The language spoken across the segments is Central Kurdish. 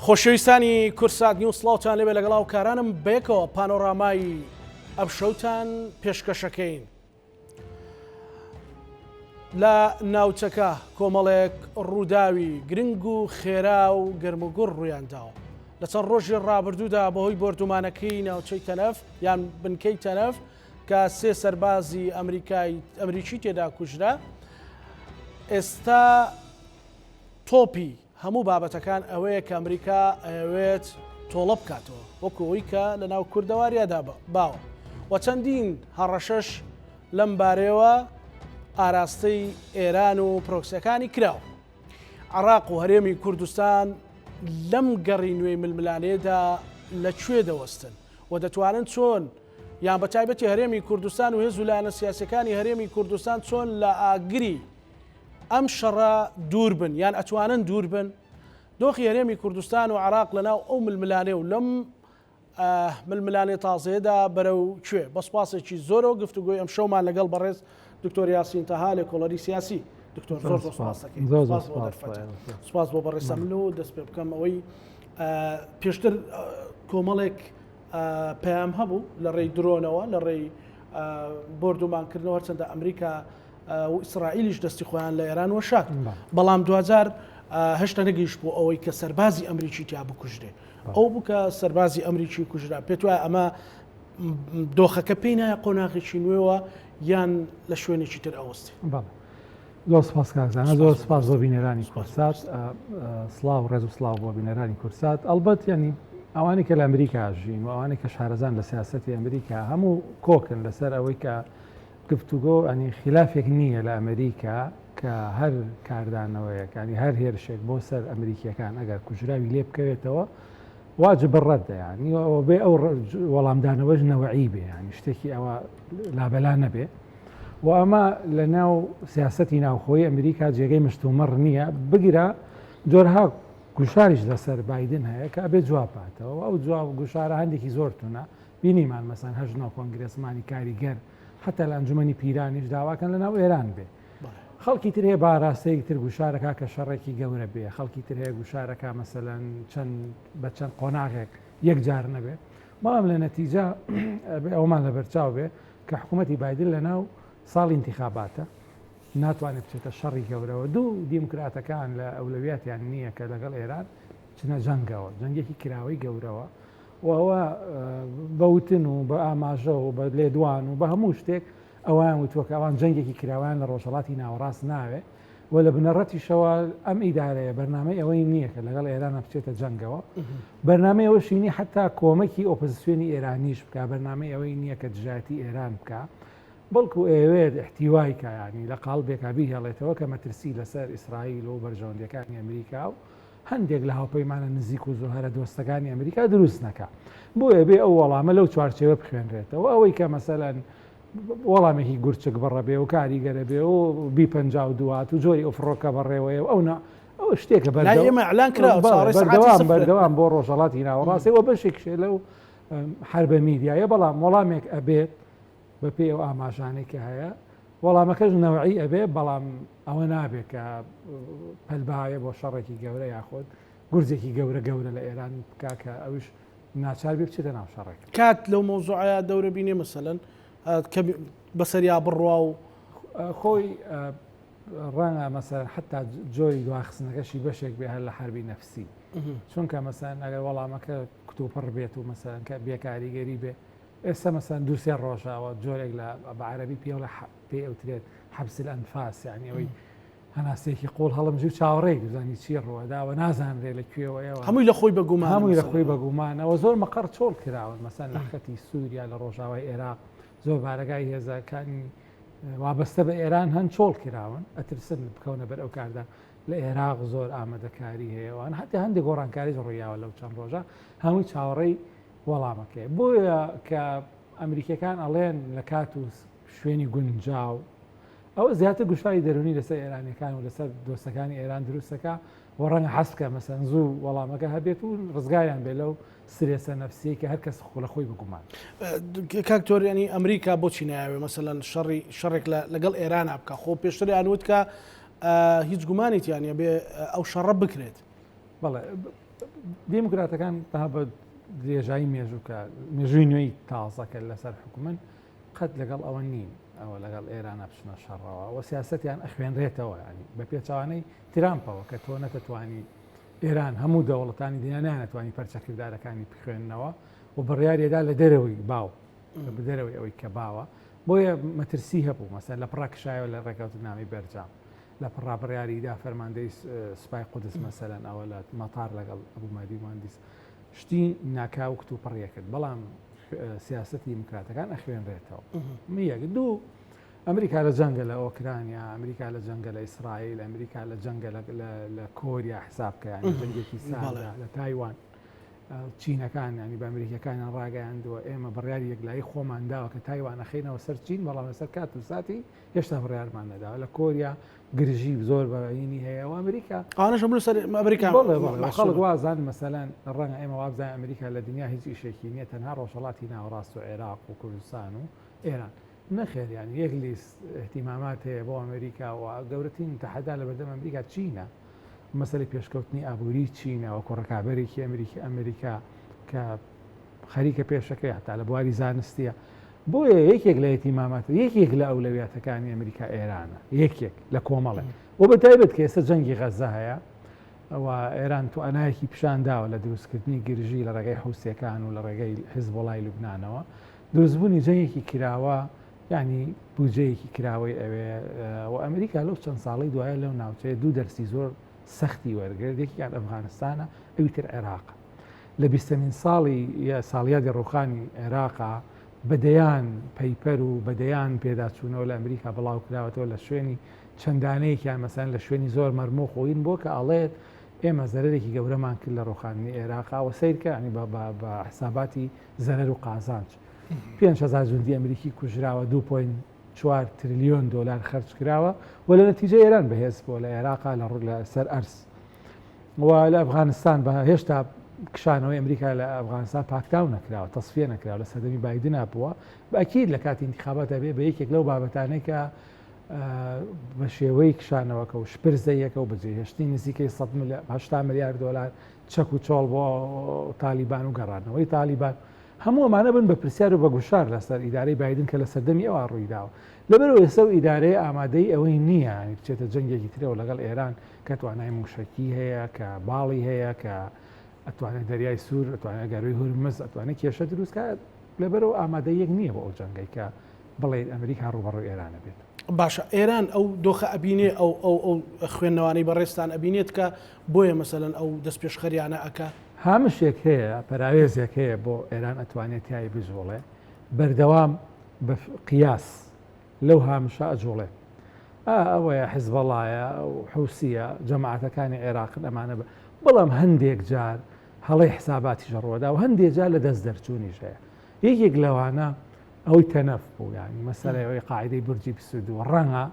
خۆشەویستانی کوردسات نیوز سڵاوتان لێبێ لەگەڵ هاوکارانم بەیەکەوە پانۆرامای ئەمشەوتان پێشکەشەکەین. لە ناوچەکە کۆمەڵێک ڕووداوی گرنگ و خێرا و گەرموگوڕ ڕوویانداوە. لە چەند ڕۆژی ڕابردوودا بەهۆی بۆردومانەکەی ناوچەی تەنەف یان بنکەی تەنەف کە سێ سەربازی ئەمریکای ئەمریکی تێدا کوژرا ئێستا تۆپی هەموو بابەتەکان ئەوەیە کە ئەمریکا ئەیەوێت تۆڵە بکاتەوە وەکو ئەوەی کە لەناو کوردەواریادا باوە و چەندین هەڕەشەش لەم بارەیەوە ئاراستەی ئێران و پرۆکسیەکانی کراوە. عراق و هەرێمی کوردستان لەم گەڕی نوێی ململانێدا لە کوێ دەوەستن و دەتوانن چۆن یان بە تایبەتی هەرێمی کوردستان و هێز و لایەنە سیاسەکانی هەرێمی کوردستان چۆن لە ئاگری ئەم شەڕە دوور بن یان ئەتوانن دوور بن؟ دۆخی هەرێمی کوردستان و عێراق لەناو ئەو ململانێ و لەم ململانێ تازەیەدا بەرەو کوێ؟ بە سوپاسێکی زۆرەوە گفتوگۆی ئەمشەومان لەگەڵ بەڕێز دکتۆر یاسین تەها لێکۆڵەری سیاسی. دکتۆر زۆر زۆر سوپاس دەکەین. زۆر زۆر سوپاس بۆ سوپاس. دەرفەتە. سوپاس بۆ بەڕێزتان. من لەوە دەست پێ بکەم ئەوەی پێشتر کۆمەڵێک پەیام هەبوو لە ڕێی درۆنەوە لە ڕێی بۆردومانکردنەوە هەرچەندە ئەمریکا و ئیسرائیلیش دەستی خۆیان لە ئێران وەشاند بەڵام دواجار هێشتا نەگەیشت بۆ ئەوەی کە سەربازی ئەمریکی تیا بکوژرێ ئەو بوو کە سەربازی ئەمریکی کوژرا پێت وایە ئەمە دۆخەکە پێی نایە قۆناغێکی نوێوە یان لە شوێنێکی تر ئەوەستێ؟ بەڵێ زۆر سپاس کاک زانا زۆر سپاس بۆ بینەرانی کوردسات سڵاو ڕێز و سڵاو بۆ بینەرانی کوردسات ئەڵبەت یعنی ئەوانەی کە لە ئەمریکا ژین و ئەوانەی کە شارەزان لە سیاسەتی ئەمریکا هەموو کۆکن لەسەر ئەوەی کە گفتوگۆ ینی خلافێک نییە لە ئەمریکا کە هەر کاردانەوەیەک ینی هەر هێرشێک بۆ سەر ئەمریکیەکان ئەگەر کوژراوی لێ بکەوێتەوە واجب الرد ینی بێ ئەو وەڵامدانەوەش نەوەعی بێ ینی شتێکی ئەوە لابەلا نەبێ و ئەمە لە ناو سیاستی ناوخۆی ئەمریکا جێگەی مشتومەڕ نییە بگرە جۆرها گوشاریش لەسەر بایدن هەیە کە ئەبێ جواب باتەوە ئەو جواب گوشارە هەندێکی زۆر تونە بینیمان مەسەن هەشت نۆ کۆنگرێسمانی کاریگەر حتا لە ئەنجومەنی پیرانیش داواکەن لە ناو ئێران بێ خەڵکی تر هەیە باراستەیەک تر گوشارەکە کە شەڕێکی گەورە بێ خەڵکی تر هەیە گوشارەکە مەسەلەن چەند بە چەند قۆناغێک یەک جار نەبێ بەڵام لە نەتیجە ئەومان لە بەرچاو بێ کە حکوومەتی بایدن لە ناو ساڵی انتخاباتە ناتوانێت بچێتە شەڕی گەورەوە دوو دیموکراتەکان لە ئەولەویاتیان نییە کە لەگەڵ ئێران چنە جەنگەوە جەنگێکی کراوەی گەورەوە و ئەوە بە وتن و بە ئاماژە و بە لێدوان و بە هەموو شتێک ئەوەیان وتووە کە ئەوان جەنگێکی کراوەیان لە ڕۆژهەڵاتی ناوەڕاست ناوێ و لە بنەڕەتیشەوە ئەم ئیدارەیە بەرنامەی ئەوەی نییە کە لەگەڵ ئێرانە بچێتە جەنگەوە بەرنامەی ئەوەشی نییە حتا کۆمەکی ئۆپۆزیسیۆنی ئێرانیش بکا بەرنامەی ئەوەی نییە کە دژایەتی ئێران بکا بەڵکو ئەیەوێت ئیحتیوای کا یانی لە قاڵبێکا بیهێڵێتەوە کە مەترسی لەسەر ئیسرائیل و بەرژەوەندیەکانی ئەمریکا و هەندێک لە هاوپەیمانە نزیک و زۆهرە دۆستەکانی ئەمریکا دروست نەکا. بۆیە بێ ئەو وەڵامە لەو چوارچێوە بخوێنرێتەوە. ئەوەی کە مەسەلەن وەڵامێکی گورچک بڕە بێ و کاریگەرە بێ و بی 52 هات و جۆری ئەو فڕۆکە بەڕێوەیە و ئەو نا ئەو شتێکە لای ئێمە ئیعلان کراوە چاوەڕێی سەعاتی بەردەوام سفرن. بەردەوام بۆ ڕۆژهەڵاتی ناوەڕاستە و بەشێکیشە لەو حەربە میدیایە بەڵام وەڵامێک ئەبێت بەپێی ئەو ئاماژانەی کە هەیە وەڵامەکەش نەوعی ئەبێ بەڵام ئەوە نابێ کە پەل بهاوێ بۆ شەڕێکی گەورە یاخود گورزێکی گەورە گەورە لە ئێران بکا کە ئەویش ناچار بێ بچێتە ناو شەڕێک. کات لەو مەوزوعەیا دەورە بینێ مەسەلەن کە بەسەریا بڕوا و. خۆی ڕەنگە مەسەلەن حەتا جۆری دواخستنەکەشی بەشێک بێ هەر لە حەربی نەفسی چونکە مەسەلەن ئەگەر وەڵامەکە کتوپڕ بێت و مەسەلەن کە بێکاریگەری بێ ئێستا مەسەلەن دوو سێ ڕۆژە ئەوە جۆرێک لە بە عەرەبی پێ پێی ئەوترێت حەبس الانفاس یعنی ئەوەی هەناسەیەکی قوڵ هەڵمژی و چاوەڕێی بزانی چی ڕووەدا و نازانرێ لە کوێوەیەوە هەمووی لە خۆی بەگومان هەمووی لە خۆی بەگومانەوە زۆر مەقەڕ چۆڵ کراون مەسەن لە خەتی سووریا لە ڕۆژاوای عێراق زۆر بارەگای هێزەکانی وابەستە بە ئێران هەن چۆڵ کراون ئەترسن بکەونە بەر ئەو کاردا لە عێراق زۆر ئامادەکاری هەیە وان حتی هەندێک گۆڕانکاریش ڕوویاوە لەو چەند ڕۆژە هەمووی چاوەڕێی وەڵامەکەی بۆیە کە ئەمریکیەکان ئەڵێن لە کات و شوێنی گونجاو ئەوە زیاتر گوشاری دەرونی لەسەر ئێرانیەکان و لەسەر دۆستەکانی ئێران دروستەکە و ڕەنگە حەز بکە مەسەن زوو وەڵامەکە هەبێت و ڕزگاریان بێ لەو سترێسە نەفسیەی کە هەر کەس خۆ لە خۆی بگومان. کاک تۆر ینی ئەمریکا بۆچی نایەوێ مەسەلەن شەڕی شەڕێک لەگەڵ ئێران بکە خۆ پێشتریان وت کە هیچ گومانی تیانە بێ ئەو شەڕە بکرێت. بەڵێ. دیموکراتەکان تا بە درێژایی مێژووکە مێژووی نوێی تازە کە لەسەر حکومن قەت لەگەڵ ئەوە نین ئەوە لەگەڵ ئێرانە بچنە شەڕەوە و سیاستیان ئەخوێنرێتەوە ینی بە پێچوانەی ترامپەوە کە تۆ نەتەتوانی ئێران هەموو دەوڵەتانی دنیا نانەتوانی پەرچەکردارەکانی بخوێننەوە و بڕیارێدا لە دەرەوەی باو بە دەرەوەی ئەوەی کە باوە بۆیە مەترسی هەبوو مەسەن لە پڕا کشایەوە لە ڕێکەوتنامەی بەرجام لە پڕا بڕیاریدا فەرماندەی سوپای قودس مەسەلەن ئەوە لە مەتار لەگەڵ ئەبوو مادی مهندس شتی ناکاو کت و پڕیە کرد بەڵام سیاستی دیموکراتەکان ئەخوێنرێتەوە یەک دوو ئەمریکا لە جەنگە لە ئۆکرانیا ئەمریکا لە جەنگە لە ئیسرائیل ئەمریکا لە جەنگە لە کۆریا حساب کە جەنگێکی ساڵە لە تایوان چینەکان ینی بە ئەمریکیەکانیان ڕاگەیاندووە ئێمە بڕیاری یەکلایی خۆمان داوە کە تایوان ئەخەینەوە سەر چین بەڵام لەسەر کات و ساتی هێشتا بڕیارمان نەداوە لە کۆریا گرژی زۆر بەینی هەیە و ئەمریکا ئەوانەش هەموو سەر ئەمریکا بەڵێ بەڵێ خەڵک وازان مەسەلەن ڕەنگە ئێمە وابزانین ئەمریکا لە دنیا هیچ ئیشێکی نییە تەنها ڕۆژهەڵاتی ناوەڕاست و عێراق و کوردستان و ئێران نەخێر یان یەک لیست اهتیمامات هەیە بۆ ئەمریکا و گەورەترین تەحەدا لە بەردەم ئەمریکا چینە مەسەلەی پێشکەوتنی ئابووری چینە وەکو ڕکابەرێکی ئەمریکی ئەمریکا کە خەریکە پێشەکەی هەتا لە بواری زانستیە بۆیە یەکێک لە ئیهتیمامات یەکێک لە ئەولەویاتەکانی ئەمریکا ئێرانە یەکێک لە کۆمەڵێک و بە تایبەت کە ئێستا جەنگی غەزە هەیە و ئێران توانایەکی پیشان داوە لە دروستکردنی گرژی لە ڕێگەی حوسیەکان و لە ڕێگەی حزبوڵای لوبنانەوە دروستبوونی جەنگێکی کراوە یانی بودجەیەکی کراوەی ئەوێ و ئەمریکا لەو چەند ساڵەی دوایە لەو ناوچەیە دوو دەرسی زۆر سەختی وەرگرت یەکیان ئەفغانستانە ئەوی تر عێراق لە بیستەمین ساڵی ساڵیادی ڕوخانی عێراقا بەدەیان paper و بەدەیان پێداچوونەوە لە ئەمریکا بڵاو کراوەتەوە لە شوێنی چەندانەیەکیان مەسەن لە شوێنی زۆر مەرموقوین بۆ کە ئەڵێت ئێمە زەرەرێکی گەورەمان کرد لە ڕوخاندنی عێراقا و سەیرکە ینی بە حساباتی زەرەر و قازانج 5هزار جوندی ئەمریکی کوژراوە 2.4 تریلیۆن دۆلار خەرج کراوە و لە نەتیجە ئێران بەهێز بووە لە عێراقا لە ڕوو لە سەر ئەرز و لە ئەفغانستان بە هێشتا کشانەوەی ئەمریکا لە ئەفغانستان پاکتاو نەکراوە تەسفیە نەکراوە لە سەردەمی بایدنا بووە بەکیل لە کاتی انتخاباتە بێ بە یەکێک لەو بابەتانەی کە بە شێوەی کشانەوەکە و شپرزەیەکە و بەجێهێشتنی نزیکەی 180 ملیار دلار چەک و چۆڵ بۆ تالیبان و گەڕانەوەی تالیبان هەموو ئەمانە بن بە پرسیار و بە گوشار لەسەر ئیدارەی بایدن کە لە سەردەمی ئەوە ڕوویداوە لەبەرەوە ئێستا و ئیدارەیە ئامادەی ئەوەی نییە بچێتە جەنگێکی ترەوە لەگەڵ ئێران کە توانای موشەکی هەیە کە باڵی هەیە کە ئەتوانێت دەریای سوور ئەتوانێت گەروی هورمز ئەتوانێت کێشە دروستکات لەبەرەوە ئامادەیەک نییە بۆ ئەو جەنگەی کە بڵێت ئەمریکا ڕووبەڕووی ئێرانە بێت. باشە ئێران ئەو دۆخە ئەبینێ ئەو ئەو ئەو خوێندنەوانەی بەڕێزتان ئەبینێت کە بۆیە مەسەلەن ئەو دەستپێشخەریانە ئەکا؟ هامشێک هەیە، پەراوێزێک هەیە بۆ ئێران ئەتوانێ تیای بجوڵێ، بەردەوام بە قیاس لەو هامشە ئەجوڵێ. ئا ئەوەیە حزبەڵایە، حوسییە، جەماعەتەکانی عێراقن ئەمانە بە بەڵام هەندێک جار هەڵەی حساباتیش ڕووەدا و هەندێک جار لە دەست دەرچوونیش هەیە. یەکێک لەوانە ئەوەی تەنەف بوو یانی مەسەلەی ئەوەی قاعدەی بورجی 22 ڕەنگە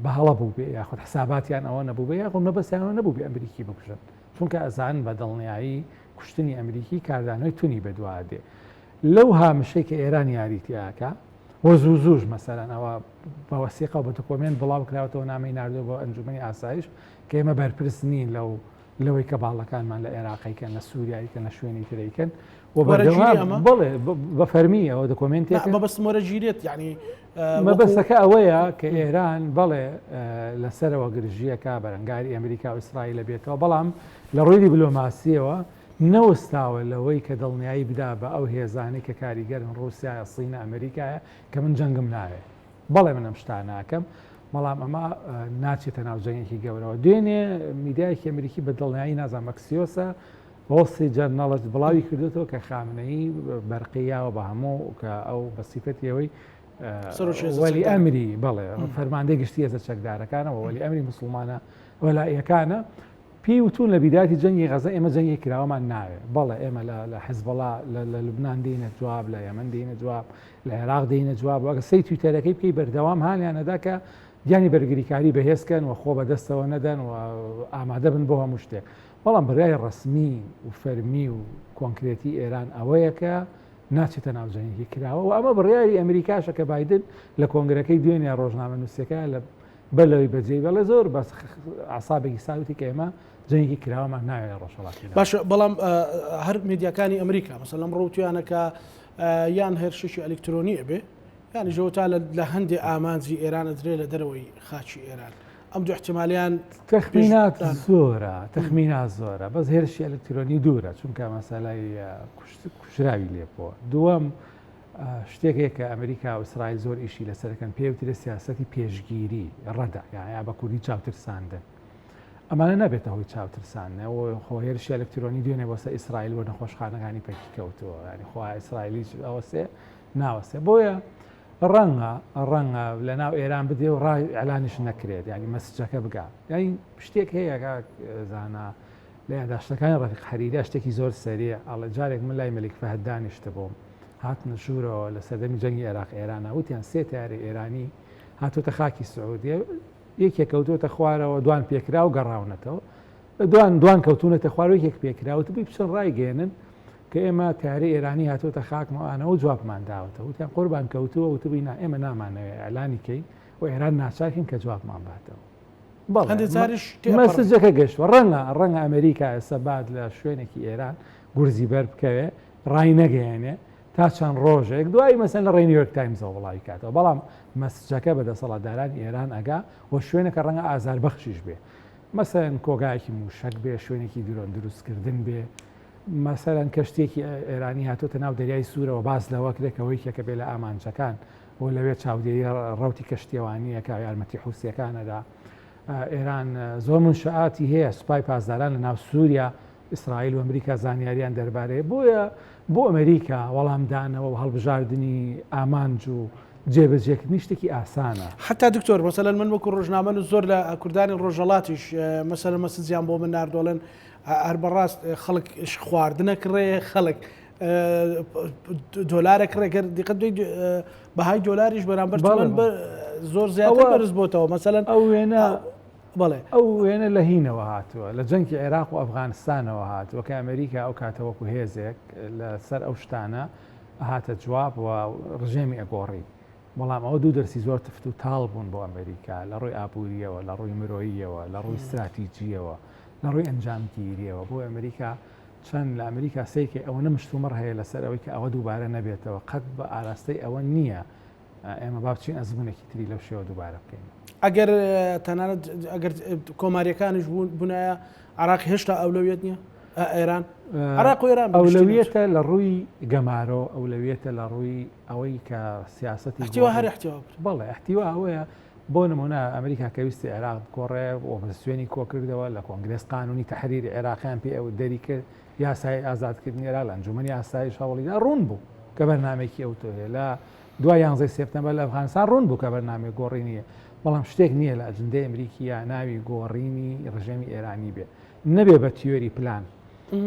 بە هەڵە بوو بێ یاخود حساباتیان ئەوە نەبوو بێ یاخود مەبەستیان ئەوە نەبوو بێ ئەمریکی بکوژن چونکە ئەزانن بە دڵنیایی کوشتنی ئەمریکی کاردانەوەی تونی بەدوا دێ لەو هامشەی کە ئێران یاری تیاکە وە زوو زووش مەسەلەن ئەوە بە وەسیقە و بە document بڵاو کراوەتەوە نامەی ناردووە بۆ ئەنجومەنی ئاسایش کە ئێمە بەرپرس نین لەو لەوەی کە باڵەکانمان لە عێراقیکەن لە سووریایکەن لە شوێنی ترەیکەن و بەردەوام بڵێ بە فەرمی ئەوە document ێک مەبەستم وەرەگیرێت یعنی مەبەستەکە ئەوەیە کە ئێران بەڵێ لەسەرەوە گرژییەکە بەرەنگاری ئەمریکا و ئیسرائیلە بێتەوە بەڵام لە ڕووی دیبلۆماسیەوە نەوەستاوە لەوەی کە دڵنیایی بدا بە ئەو هێزانەی کە کاریگەرن ڕووسیایە سینە ئەمریکایە کە من جەنگم ناوێ بەڵێ من ئەم شتانە ئەکەم بەڵام ئەمە ناچێتە ناو جەنگێکی گەورەوە دوێنێ میدیایەکی ئەمریکی بە دڵنیایی نازانم ئەکسیۆسە وۆڵ ستریت جەرنەڵ بڵاوی کردوێتەوە کە خامنەیی بەرقیاوە بە هەموو کە ئەو بە سیفەتی ئەوەی وەلی ئەمری بەڵێ فەرماندەی گشتی هێزە چەکدارەکانەوە وەلی ئەمری مسلمانە وەلائیەکانە پێی وتون لە بیداتی جەنگی غەزە ئێمە جەنگی کراوەمان ناوێ بەڵێ ئێمە لە حزبەڵا لە لوبناان دێنە جواب لە یەمەن دێنە جواب لە عێراق دێنە جواب وەگە سەی تویتەرەکەی بکەی بەردەوام هانیانەدا کە گیانی بەرگریکاری بەهێزکەن و خۆ بەدەستەوە نەدەن و ئامادە بن بۆ هەموو شتێک بەڵام بڕیاری ڕەسمی و فەرمی و کۆنکرێتی ئێران ئەوەیە کە ناچێتە ناو جەنگێکی کراوە و ئەمە بڕیاری ئەمریکاشە کە بایدن لە کۆنگرەکەی دوێنێ ڕۆژنامەنووسەکە لە بەر لەوەی بەجێی بێڵێ زۆر بەس عسابێکی ساوتی کە ئێمە جەنگێکی کراوەمان ناوێت لە ڕۆژهەڵاتی ناوەڕاست. باشە بەڵام هەر میدیاکانی ئەمریکا مەسەلەن ئەمڕۆ وتویانە کە یان هێرشێکی ئەلیکترۆنی ئەبێ یانیش ئەوەتا لە هەندێ ئامانجی ئێران ئەدرێ لە دەرەوەی خاکی ئێران ئەم دوو احتیمالیان تەخمینات زۆرە تەخمینات زۆرە بەس هێرشی ئەلکترۆنی دوورە چونکە مەسەلای کوژراوی لێبووە دووەم شتێک هەیە کە ئەمریکا و ئیسرائیل زۆر ئیشی لەسەرەکەن پێوترێ سیاسەتی پێشگیری ڕەدە یا بە کوردی چاوترساندن ئەمانە نابێتە هۆی چاوترساندنەوە خۆ هێرشی ئەلکترۆنی دوێنێ بۆ سەر ئیسرائیل بۆ نەخۆشخانەکانی پەکی کەوتووە ینی خوا ئیسرائیلیش ئەوەسێ ناوەسێ بۆیە ڕەنگە ڕەنگە لە ناو ئێران بدێ و ڕای ئەلانیش نەکرێت ینی مەسجەکە بگا ینی شتێک هەیە کاک زانا لە یاداشتەکانی ڕەفیق حەریریا شتێکی زۆر سەریع ئەڵێ جارێک من لای مەلیک فەهد دانیشتبووم هاتنە ژوورەوە لە سەردەمی جەنگی عێراق ئێرانە وتیان سێ تەیارەی ئێرانی هاتووەتە خاکی سعودیە یەکێک کەوتووەتە خوارەوە دوان پێکرا و گەڕاونەتەوە دوان دوان کەوتونەتە خوارەوە یەکێک پێکرا وتبووی بچن ڕایگەێنن کە ئێمە تەیارەی ئێرانی هاتووەتە خاکمانەوە جوابمان داوەتەوە وتیان قوربان کەوتووە وتبووی نا ئێمە نامانەوێ ئیعلانی کەین و ئێران ناچارکەین کە جوابمان باتەوە. هەندێک جاریش مەسجەکە گەشتوە ڕەنگە ڕەنگە ئەمریکا ئێستا بات لە شوێنێکی ئێران گورزی بەر بکەوێ ڕای نەگەیەنێ تا چەند ڕۆژێک دوای مەسەن لە ڕێی نیویۆرک تایمزەوە بڵاوی کاتەوە بەڵام مەسجەکە بە دەسەڵاتدارانی ئێران ئەگا و شوێنەکە ڕەنگە ئازار بەخشیش بێ مەسەن کۆگایەکی موشک بێ شوێنێکی درۆن دروستکردن بێ مەسەلەن کەشتیەکی ئێرانی هاتۆتە ناو دەریای سوورەوە باس لەوە کرێ کە یەکێکە بێ لە ئامانجەکان و لەوێ چاودێری ڕەوتی کەشتیەوانییەکە یارمەتی حوسیەکان ئەدا. ئێران زۆر منشئاتی هەیە سوپای پاسداران لە ناو سووریا ئیسرائیل و ئەمریکا زانیاریان دەربارەیە بۆیە بۆ ئەمریکا وەڵامدانەوە و هەڵبژاردنی ئامانج و جێبەجێکردنی شتێکی ئاسانە. حەتا دکتۆر مەسەلەن من وەکو ڕۆژنامەنووس زۆر لە کوردانی ڕۆژهەڵاتیش مەسەلەن مەسجیان بۆ من ناردووە ئەڵێن هەر بەڕاست خەڵک خواردنە کڕێ خەڵک دۆلارە کڕێ گەر دیقەت بدەیت بەهای دۆلاریش بەرامبەر زۆر زیاتر بەرز بۆتەوە مەسەلەن ئەو وێنە بەڵێ ئەو وێنە لە هینەوە هاتووە لە جەنگی عێراق و ئەفغانستانەوە هاتووە کە ئەمریکا ئەو کاتە وەکو هێزێک لەسەر ئەو شتانە هاتە جواب و ڕژێمی ئەگۆڕی بەڵام ئەوە دوو دەرسی زۆر تفت و تاڵ بوون بۆ ئەمریکا لە ڕووی ئابوورییەوە، لە ڕووی مرۆییەوە، لە ڕووی ستراتیجییەوە، لە ڕووی ئەنجامگیرییەوە. بۆ ئەمریکا چەند لە ئەمریکا سەیرکەی ئەوەنە مشتومڕ هەیە لەسەر ئەوەی کە ئەوە دووبارە نەبێتەوە، قەت بە ئاراستەی ئەوە نییە ئێمە با بچین ئەزموونێکی تری لەو شێوە دووبارە بکەینەوە. ئەگەر تەنانەت ئەگەر کۆمارییەکانیش بوونایە عێراق هێشتا ئەولەویەت نییە؟ ئێران عێراق و ئێران ئەولەویەتە لە ڕووی گەمارۆ، ئەولەویەتە لە ڕووی ئەوەی کە سیاسەتی احتوا هەر احتوا بەڵێ احتوا ئەوەیە بۆ نمونە ئەمریکا کە ویستی عێراق بکۆڕێ ئۆپۆزیسیۆنی کۆکردەوە لە کۆنگرێس قانونی تەحریری عێراقیان پێ ئەو دەری کرد یاسای ئازادکردنی عێراق لە ئەنجومەنی ئاسایش هەوڵیدا ڕوون بوو کە بەرنامێکی ئەو تۆ هەیە لە دوای یانزەی سێپتەمبەر لە ئەفغانستان ڕوون بوو کە بەرنامەی گۆڕینی بەڵام شتێک نییە لە ئەجندەی ئەمریکیە ناوی گۆڕینی ڕژێمی ئێرانی بێ نەبێ بە تیۆری پلان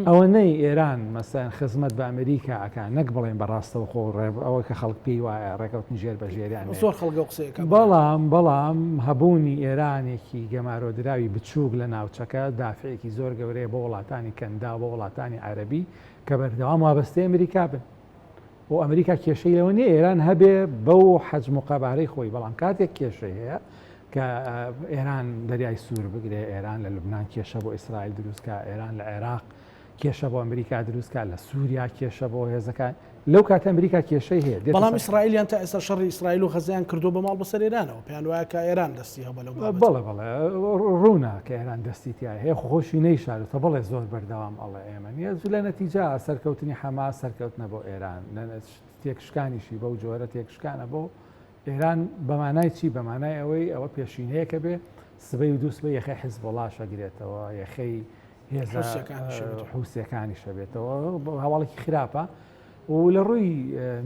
ئەوەنەی ئێران مەسەن خزمەت بە ئەمریکا ئەکا نەک بڵێن بە ڕاستەوخۆ ئەوە کە خەڵک پێی وایە ڕێکەوتنی ژێر بە ژێریان زۆر خەڵک ئەو قسەیە کە بەڵام بەڵام هەبوونی ئێرانێکی گەمارۆدراوی بچووک لە ناوچەکە دافعێکی زۆر گەورەیە بۆ وڵاتانی کەنداو بۆ وڵاتانی عەرەبی کە بەردەوام وابەستەی ئەمریکا بن و ئەمریکا کێشەی لەوە نییە ئێران هەبێ بەو حەجم و قەبارەی خۆی، بەڵام کاتێک کێشەی هەیە کە ئێران دەریای سوور بگرێ، ئێران لە لوبنان کێشە بۆ ئیسرائیل دروست کا، ئێران لە عێراق کێشە بۆ ئەمریکا دروست کا، لە سووریا کێشە بۆ هێزەکان، لەو کاتە ئەمریکا کێشەی هەیە. بەڵام ئیسرائیلیان تا ئێستا شەڕی ئیسرائیل و غەزەیان کردووە بە ماڵ بەسەر ئێرانەوە، پێیان وایە کە ئێران دەستی هەبووە لەو بابەتە. بەڵێ بەڵێ ڕوونە کە ئێران دەستی تیا هەیە، خۆ خۆشی نەیشارێتەوە، بەڵێ زۆر بەردەوام ئەڵێ ئێمە نییە، لە نەتیجە سەرکەوتنی حەماس سەرکەوتنە بۆ ئێران، لە تێکشکانیشی بەو جۆرە تێکشکانە بۆ ئێران بە مانای چی؟ بە مانای ئەوەی ئەوە پێشینەیەکە بێ سبەی و دوو سبەی یەخەی حیزبوڵڵاش ئەگرێتەوە، یەخەی هێزە حوسیەکانیش ئەبێتەوە، هەواڵێکی خراپە و لە ڕووی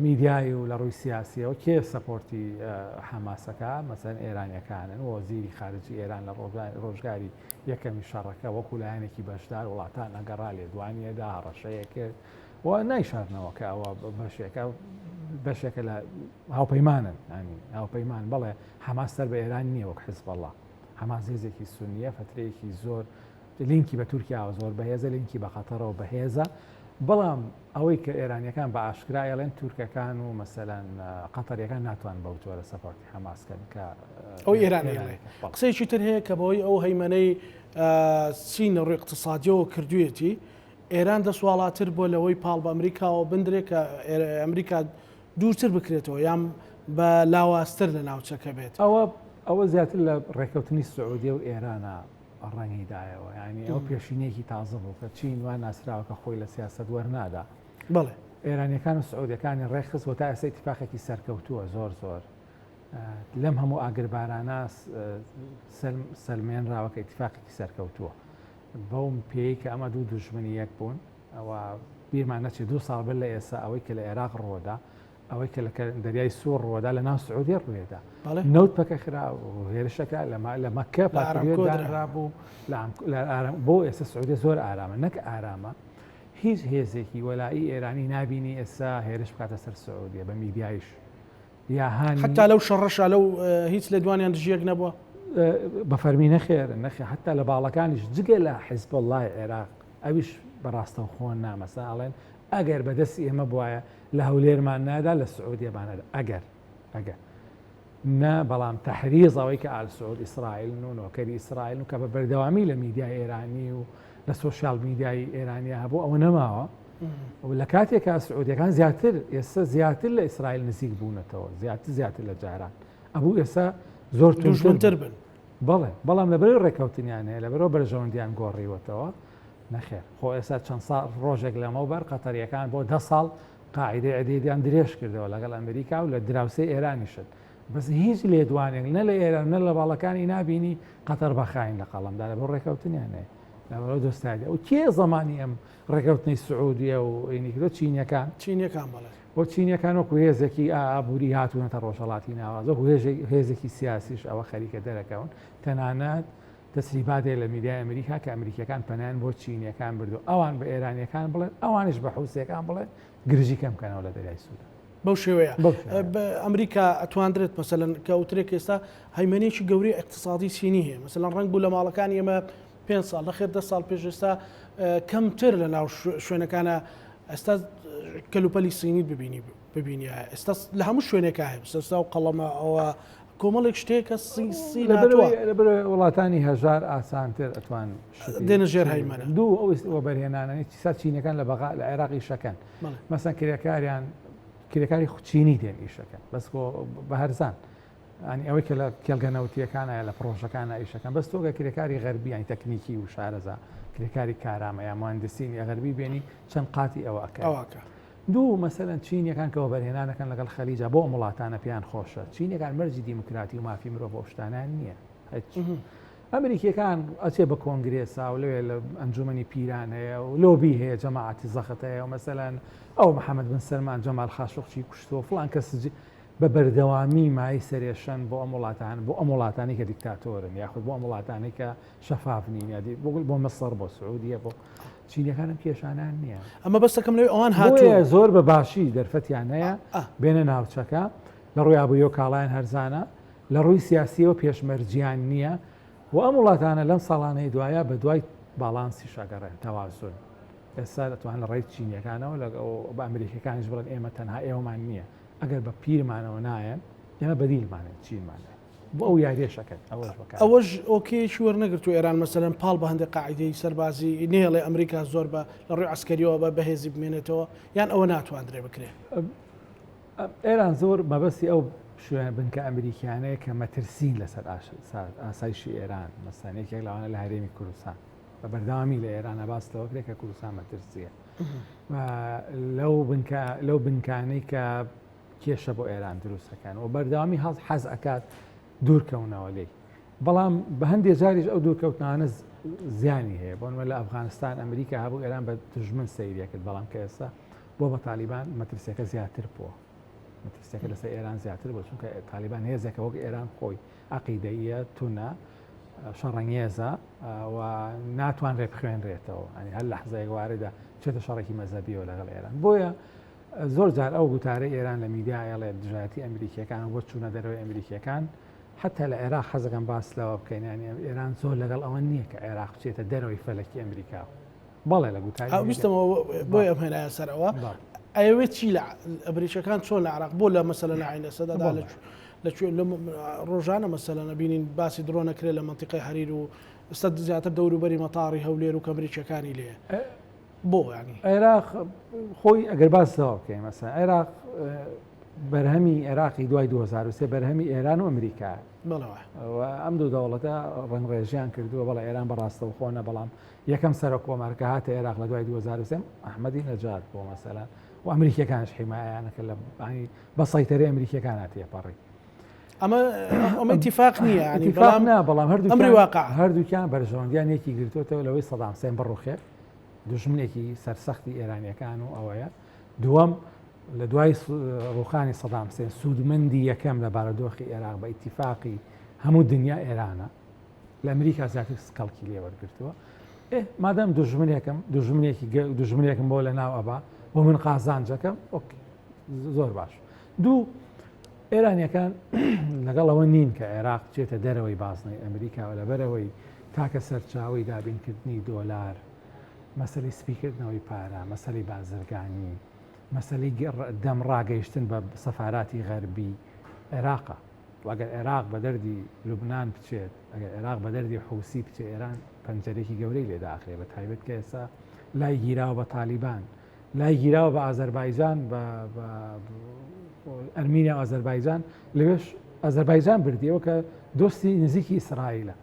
میدیایی و لە ڕووی سیاسیەوە کێ سەپۆرتی حەماسەکە مەسەن ئێرانیەکانن وەزیری خارجی ئێران لە ڕۆژگاری یەکەمی شەڕەکە وەکو لایەنێکی بەشدار وڵاتان ئەگەڕا لێدوانیەدا هەڕەشەیە کرد و نایشارنەوە کە ئەوە بەشێکە بەشێکە لە هاوپەیمانن ینی هاوپەیمان بەڵێ حەماس سەر بە ئێران نییە وەک حزبەڵا حەماس هێزێکی سونیە فترەیەکی زۆر لینکی بە تورکیاوە زۆر بەهێزە، لینکی بە قەتەرەوە بەهێزە. بەڵام ئەوەی کە ئێرانیەکان بە ئاشکرا ئەڵێن تورکەکان و مەسەلەن قەتەریەکان ناتوان بەو جۆرە support ی حەماس کەن کە ئەو ئێران ئەڵێ. قسەیەکی تر هەیە کە بەهۆی ئەو هەیمەنەی چین لە ڕووی اقتصادیەوە کردوویەتی ئێران دەستواڵاتر بووە لەوەی پاڵ بە ئەمریکاوە بندرێت کە ئەمریکا دوورتر بکرێتەوە یان بە لاوازتر لە ناوچەکە بێت. ئەوە ئەوە زیاتر لە ڕێککەوتنی سعودیە و ئێرانە ڕەنگی دایەوە یانی ئەو پێشینەیەکی تازە بوو کە چین وا ناسراوە کە خۆی لە سیاسەت وەرنادا. بەڵێ. ئێرانیەکان و سعودیەکانی ڕێکخست و تا ئێستا ئیتیفاقێکی سەرکەوتووە زۆر زۆر لەم هەموو ئاگربارانە سەلمێنراوە کە ئیتیفاقێکی سەرکەوتووە بەوم پێی کە ئەمە دوو دوژمنی یەک بوون ئەوە بیرمان نەچێت دوو ساڵ بەر لە ئێستا ئەوەی کە لە عێراق ڕوودا ئەوەی کە لە دەریای سوور ڕوودا لە ناو سعودیە ڕووێدا نەوت پەکە خرا هێرشەکە لە مەکە پاکرابوو بۆ ئێستا سعودیە زۆر ئارامە نەک ئارامە هیچ هێزێکی وەلائی ئێرانی نابینی ئێستا هێرش بکاتە سەر سعودیە بە میدیایش یا هانی حتا لەو شەڕەشا لەو هیچ لێدوانیان دژیەک نەبووە؟ بە فەرمی نەخێر نەخێ حتا لە باڵەکانیش جگە لە حیزبوڵڵای عێراق ئەویش بە ڕاستەوخۆ نا مەسەن ئەڵێن ئەگەر بە دەستی ئێمە بوایە لە هەولێرمان نادا لە سعودیەمان نەدا ئەگەر ئەگەر نا بەڵام تەحریز ئەوەی کە ئال سعود ئیسرائیلن و نۆکەری ئیسرائیلن و کە بە بەردەوامی لە میدیای ئێرانی و لە سۆشیال میدیای ئێرانیا هەبوو ئەوە نەماوە و لە کاتێکا سعودیەکان زیاتر ئێستا زیاتر لە ئیسرائیل نزیک بوونەتەوە زیاتر زیاتر لە جاران ئەبوو ئێستا زۆر توندتر بن بەڵێ بەڵام لەبەرەوەی ڕێککەوتنیان هەیە لەبەرەوە بەرژەوەندیان گۆڕیوەتەوە نەخێر خۆ ئێستا چەند ساڵ ڕۆژێک لەمەوبەر قەتەریەکان بۆ دە ساڵ قاعیدەی عدیدیان درێژ کردەوە لەگەڵ ئەمریکا و لە دراوسێی ئێرانیشن بەس هیچ لێدوانێک نە لە ئێران نە لە باڵەکانی نابینی قەتەر بە خاین لە قەڵەمدا لەبەر ڕێککەوتنیان هەیە لەبەرەوە دۆستایەتی ئەو کێ زەمانی ئەم ڕێککەوتنەی سعودیە و ئینی کردو چینیەکان چینیەکان بەڵێ بۆ چینیەکان وەکو هێزێکی ئابووری هاتوونەتە ڕۆژهەڵاتی ناوەڕاست وەکو هێزێکی سیاسیش ئەوە خەریکە دەرەکەون تەنانەت تەسریبات هەیە لە میدیای ئەمریکا کە ئەمریکیەکان پەنایان بۆ چینیەکان بردو ئەوان بە ئێرانیەکان بڵێن ئەوانیش بە حوسیەکان بڵێن گرژی کەم کەنەوە لە دەریای سوورە. بەو شێوەیە ئەمریکا ئەتواندرێت مەسەلەن کە ئەوترێک ئێستا هەیمەنەیەکی گەورەی ئیقتسادی چینی هەیە مەسەلەن ڕەنگ بوو لە ماڵەکانی ئێمە پێ ساڵ نەخێر دە ساڵ پێش ئێستا کەمتر لە ناو شوێنەکانە ئێستا کەلوپەلی سینیت ببینی ببینی ئێستا لە هەموو شوێنێکا هەیە سەرسا و قەڵەمە ئەوە کۆمەڵێک شتێکە سی وڵاتانی هەژار ئاسانتر ئەتوان دێنە ژێر هەیمەنە دوو ئەو وەبەرهێنانانی چیسا چینەکان لە بەغا لە عێراقی شەکەن مەسەن کرێکاریان کرێکاری چینی دێن ئیشەکەن بەس بە هەرزان ینی ئەوەی کە لە کێڵگە نەوتیەکانە لە پرۆژەکانە ئیشەکەن بەس تۆگە کرێکاری غەربی یانی تەکنیکی و شارەزا کرێکاری کارامە یا مهندسین یا غەربی بێنی چەند قاتی ئەوە ئەکەن. ئەوەکە. دوو مەسەلەن چینیەکان کە وەبەرهێنانەکەن لەگەڵ خەلیجا بۆ ئەم وڵاتانە پێیان خۆشە چینیەکان مەرجی دیموکراتی و مافی مرۆڤ ئەو شتانیان نییە هیچ ئەمریکیەکان ئەچێ بە کۆنگرێسا و لەوێ لە ئەنجومەنی پیران هەیە و لۆبی هەیە جەماعەتی زەخت هەیە و مەسەلەن ئەو محەممەد بن سەلمان جەمال خاشقچی کوشتووە فڵان کەس بە بەردەوامی مایەی سەرێشەن بۆ ئەم وڵاتان بۆ ئەم وڵاتانی کە دیکتاتۆرن یاخود بۆ ئەم وڵاتانی کە شەفاف نین یادی بۆ مەسەر بۆ سعودیە بۆ چینەکان ئەم کێشانیان نییە. ئەمە بەسەکەم لەوێ ئەوان هاتوون. زۆر بە باشی دەرفەتیان هەیە بێنە ناوچەکە لە ڕووی ئابووریەوە کاڵایان هەرزانە لە ڕووی سیاسیەوە پێشمەرجیان نییە و ئەم وڵاتانە لەم ساڵانەی دوایە بە دوای باڵانسیش ئەگەڕێن تەوازن ئێستا دەتوان لە ڕێی چینیەکانەوە لە بە ئەمریکیەکانیش بڵێن ئێمە تەنها ئێوەمان نییە ئەگەر بە پیرمانەوە نایەن ئێمە بەدیلمان هەیە چینمان هەیە بۆ ئەو یاریەش ئەکەن ئەوەش بەکار ئەوەش ئۆکەیەکی وەرنەگرتووە ئێران مەسەلەن پاڵ بە هەندێک قاعیدەی سەربازی نەیەڵێ ئەمریکا زۆر بە لە ڕووی عەسکەریەوە بە بەهێزی بمێنێتەوە یان ئەوە ناتواندرێ بکرێ؟ ئێران زۆر مەبەستی ئەو شوێن بنکە ئەمریکیانەیە کە مەترسین لەسەر ئاسایشی ئێران مەسەن یەکێک لەوانە لە هەرێمی کوردستان بە بەردەوامی لە ئێرانە باس لەوە کرێ کە کوردستان مەترسیە لەو بنکە لەو بنکانەی کە کێشە بۆ ئێران دروست ئەکەن و بەردەوامی هەڵ حەز ئەکات دوورکەونەوە لێی بەڵام بە هەندێ جاریش ئەو دوورکەوتنانە زیانی هەیە بۆنمە لە ئەفغانستان ئەمریکا هەبوو ئێران بە دژمن سەیریە کرد بەڵام کە ئێستا بۆ بە تالیبان مەترسیەکە زیاتر بووە مەترسیەکە لەسەر ئێران زیاتر بوو چونکە تالیبان هێزێکە وەک ئێران خۆی عقیدەیە تونە شەڕەنگێزە و ناتوانرێت بخوێنرێتەوە ئەنی هەر لەحزەیەک واردە چێتە شەڕێکی مەزەبیەوە لەگەڵ ئێران بۆیە زۆر جار ئەو گوتارەی ئێران لە میدیا ئەڵێت دژایەتی ئەمریکیەکان و بۆ چوونە دەرەوەی ئەمریکیەکان حتا لە عێراق حەزەکەم باس لەوە بکەین یانی ئێران زۆر لەگەڵ ئەوە نییە کە عێراق بچێتە دەرەوەی فەلەکی ئەمریکا. بەڵێ لە گوتاری ویستمەوە بۆی ئەم هێنایە سەرەوە ئەیەوێت چی لە ئەمریکەکان چۆن لە عراق بۆ لە مەسەلە لە عین ئەسەدا لە لە کوێ لە ڕۆژانە مەسەلەن ئەبینین باسی درۆن ئەکرێ لە مەنتیقەی حەریر و ئێستا زیاتر دەوروبەری مەتاڕی هەولێر و کەمریکیەکانی لێ بۆ ینی عێراق خۆی ئەگەر باس لەوە بکەین مەسەن عێراق بەرهەمی عێراقی دوای 2023 بەرهەمی ئێران و ئەمریکا ئەم دوو دەوڵەتە ڕەنگڕێژیان کردووە بەڵێ ئێران بەڕاستەوخۆنە بەڵام یەکەم سەرۆک کۆمار کە هاتە عێراق لە دوای 2023 ئەحمەدی نەجات بۆ مەسەلەن و ئەمریکیەکانش حیمایانەکە لە بە سەیتەرەی ئەمریکیەکانا تێپەڕی. ئەمە ئەمە ئیتیفاق نییە یانی ئیتیفاق بەڵام نا بەڵام هەردووکیان ئەمری واقع هەردووکیان بەرژەوەندیان یەکی گرتووەتەوە لەوەی سەدام حسێن بڕوخێ دوژمنێکی سەرسەختی ئێرانیەکان و ئەوەیە دووەم لە دوای ڕوخانی سەدام حسێن سوودمەندی یەکەم لە بارودۆخی عێراق بە ئیتیفاقی هەموو دنیا ئێرانە لە ئەمریکا زیاتر کەڵکی لێ وەرگرتووە ئێ مادام دوژمنێکم دوژمنێکی دوژمنێکم بۆ لە ناو ئەبا بۆ من قازانجەکەم ئۆک زۆر باش دوو ئێرانیەکان لەگەڵ ئەوە نین کە عێراق بچێتە دەرەوەی بازنەی ئەمریکا و لەبەرەوەی تاکە سەرچاوی دابینکردنی دۆلار مەسەلی سپیکردنەوەی پارە مەسەلی بازرگانی مەسەلی دەم ڕاگەیشتن بە سەفاراتی غەربی عێراقە و ئەگەر عێراق بە دەردی لوبنان بچێت، ئەگەر عێراق بە دەردی حوسی بچێت، ئێران پەنجەرێکی گەورەی لێ داخرێ، بە تایبەت کە ئێستا لای گیراوە بە تالیبان، لای گیراوە بە ئازەربایجان، بە ئەرمینیا و ئازەربایجان، لەوێش ئازەربایجان بردیەوە کە دۆستی نزیکی ئیسرائیلە.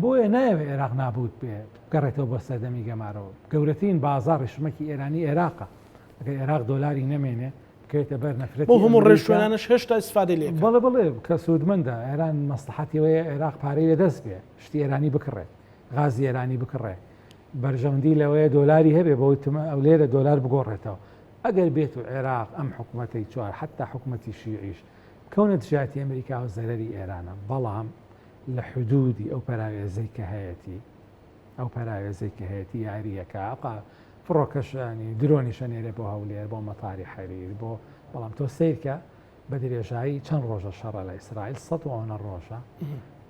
بۆیە نایەوێ عێراق نابوت بێ، بگەڕێتەوە بۆ سەردەمی گەمارۆ. گەورەترین بازاڕی شمەکی ئێرانی عێراقە. ئەگەر عێراق دۆلاری نەمێنێ، بکەوێتە بەر نەفرەتی بۆ هەموو ڕێوشوێنانەش هێشتا ئیسفادەی لێ بەڵێ بەڵێ کە سوودمەندە ئێران مەسلحەتی ئەوەیە عێراق پارەی لەدەست بێ شتی ئێرانی بکڕێ غازی ئێرانی بکڕێ بەرژەوەندی لەوەیە دۆلاری هەبێ بەوەی تمە ئەو لێرە دۆلار بگۆڕێتەوە ئەگەر بێت و عێراق ئەم حکوومەتەی چوار حتا حکوومەتی شیعیش بکەونە دژایەتی ئەمریکا و زەرەری ئێرانە بەڵام لە حدودی ئەو پەراوێزەی کە هەیەتی ئەو پەراوێزەی کە هەیەتی یارییەکە ئەقا فڕۆکەش ینی درۆنیش ئەنێرێ بۆ هەولێر بۆ مەتاری حەریر بۆ بەڵام تۆ سەیرکە بە درێژایی چەند ڕۆژە شەڕە لە ئیسرائیل سە و ئەوەنە ڕۆژە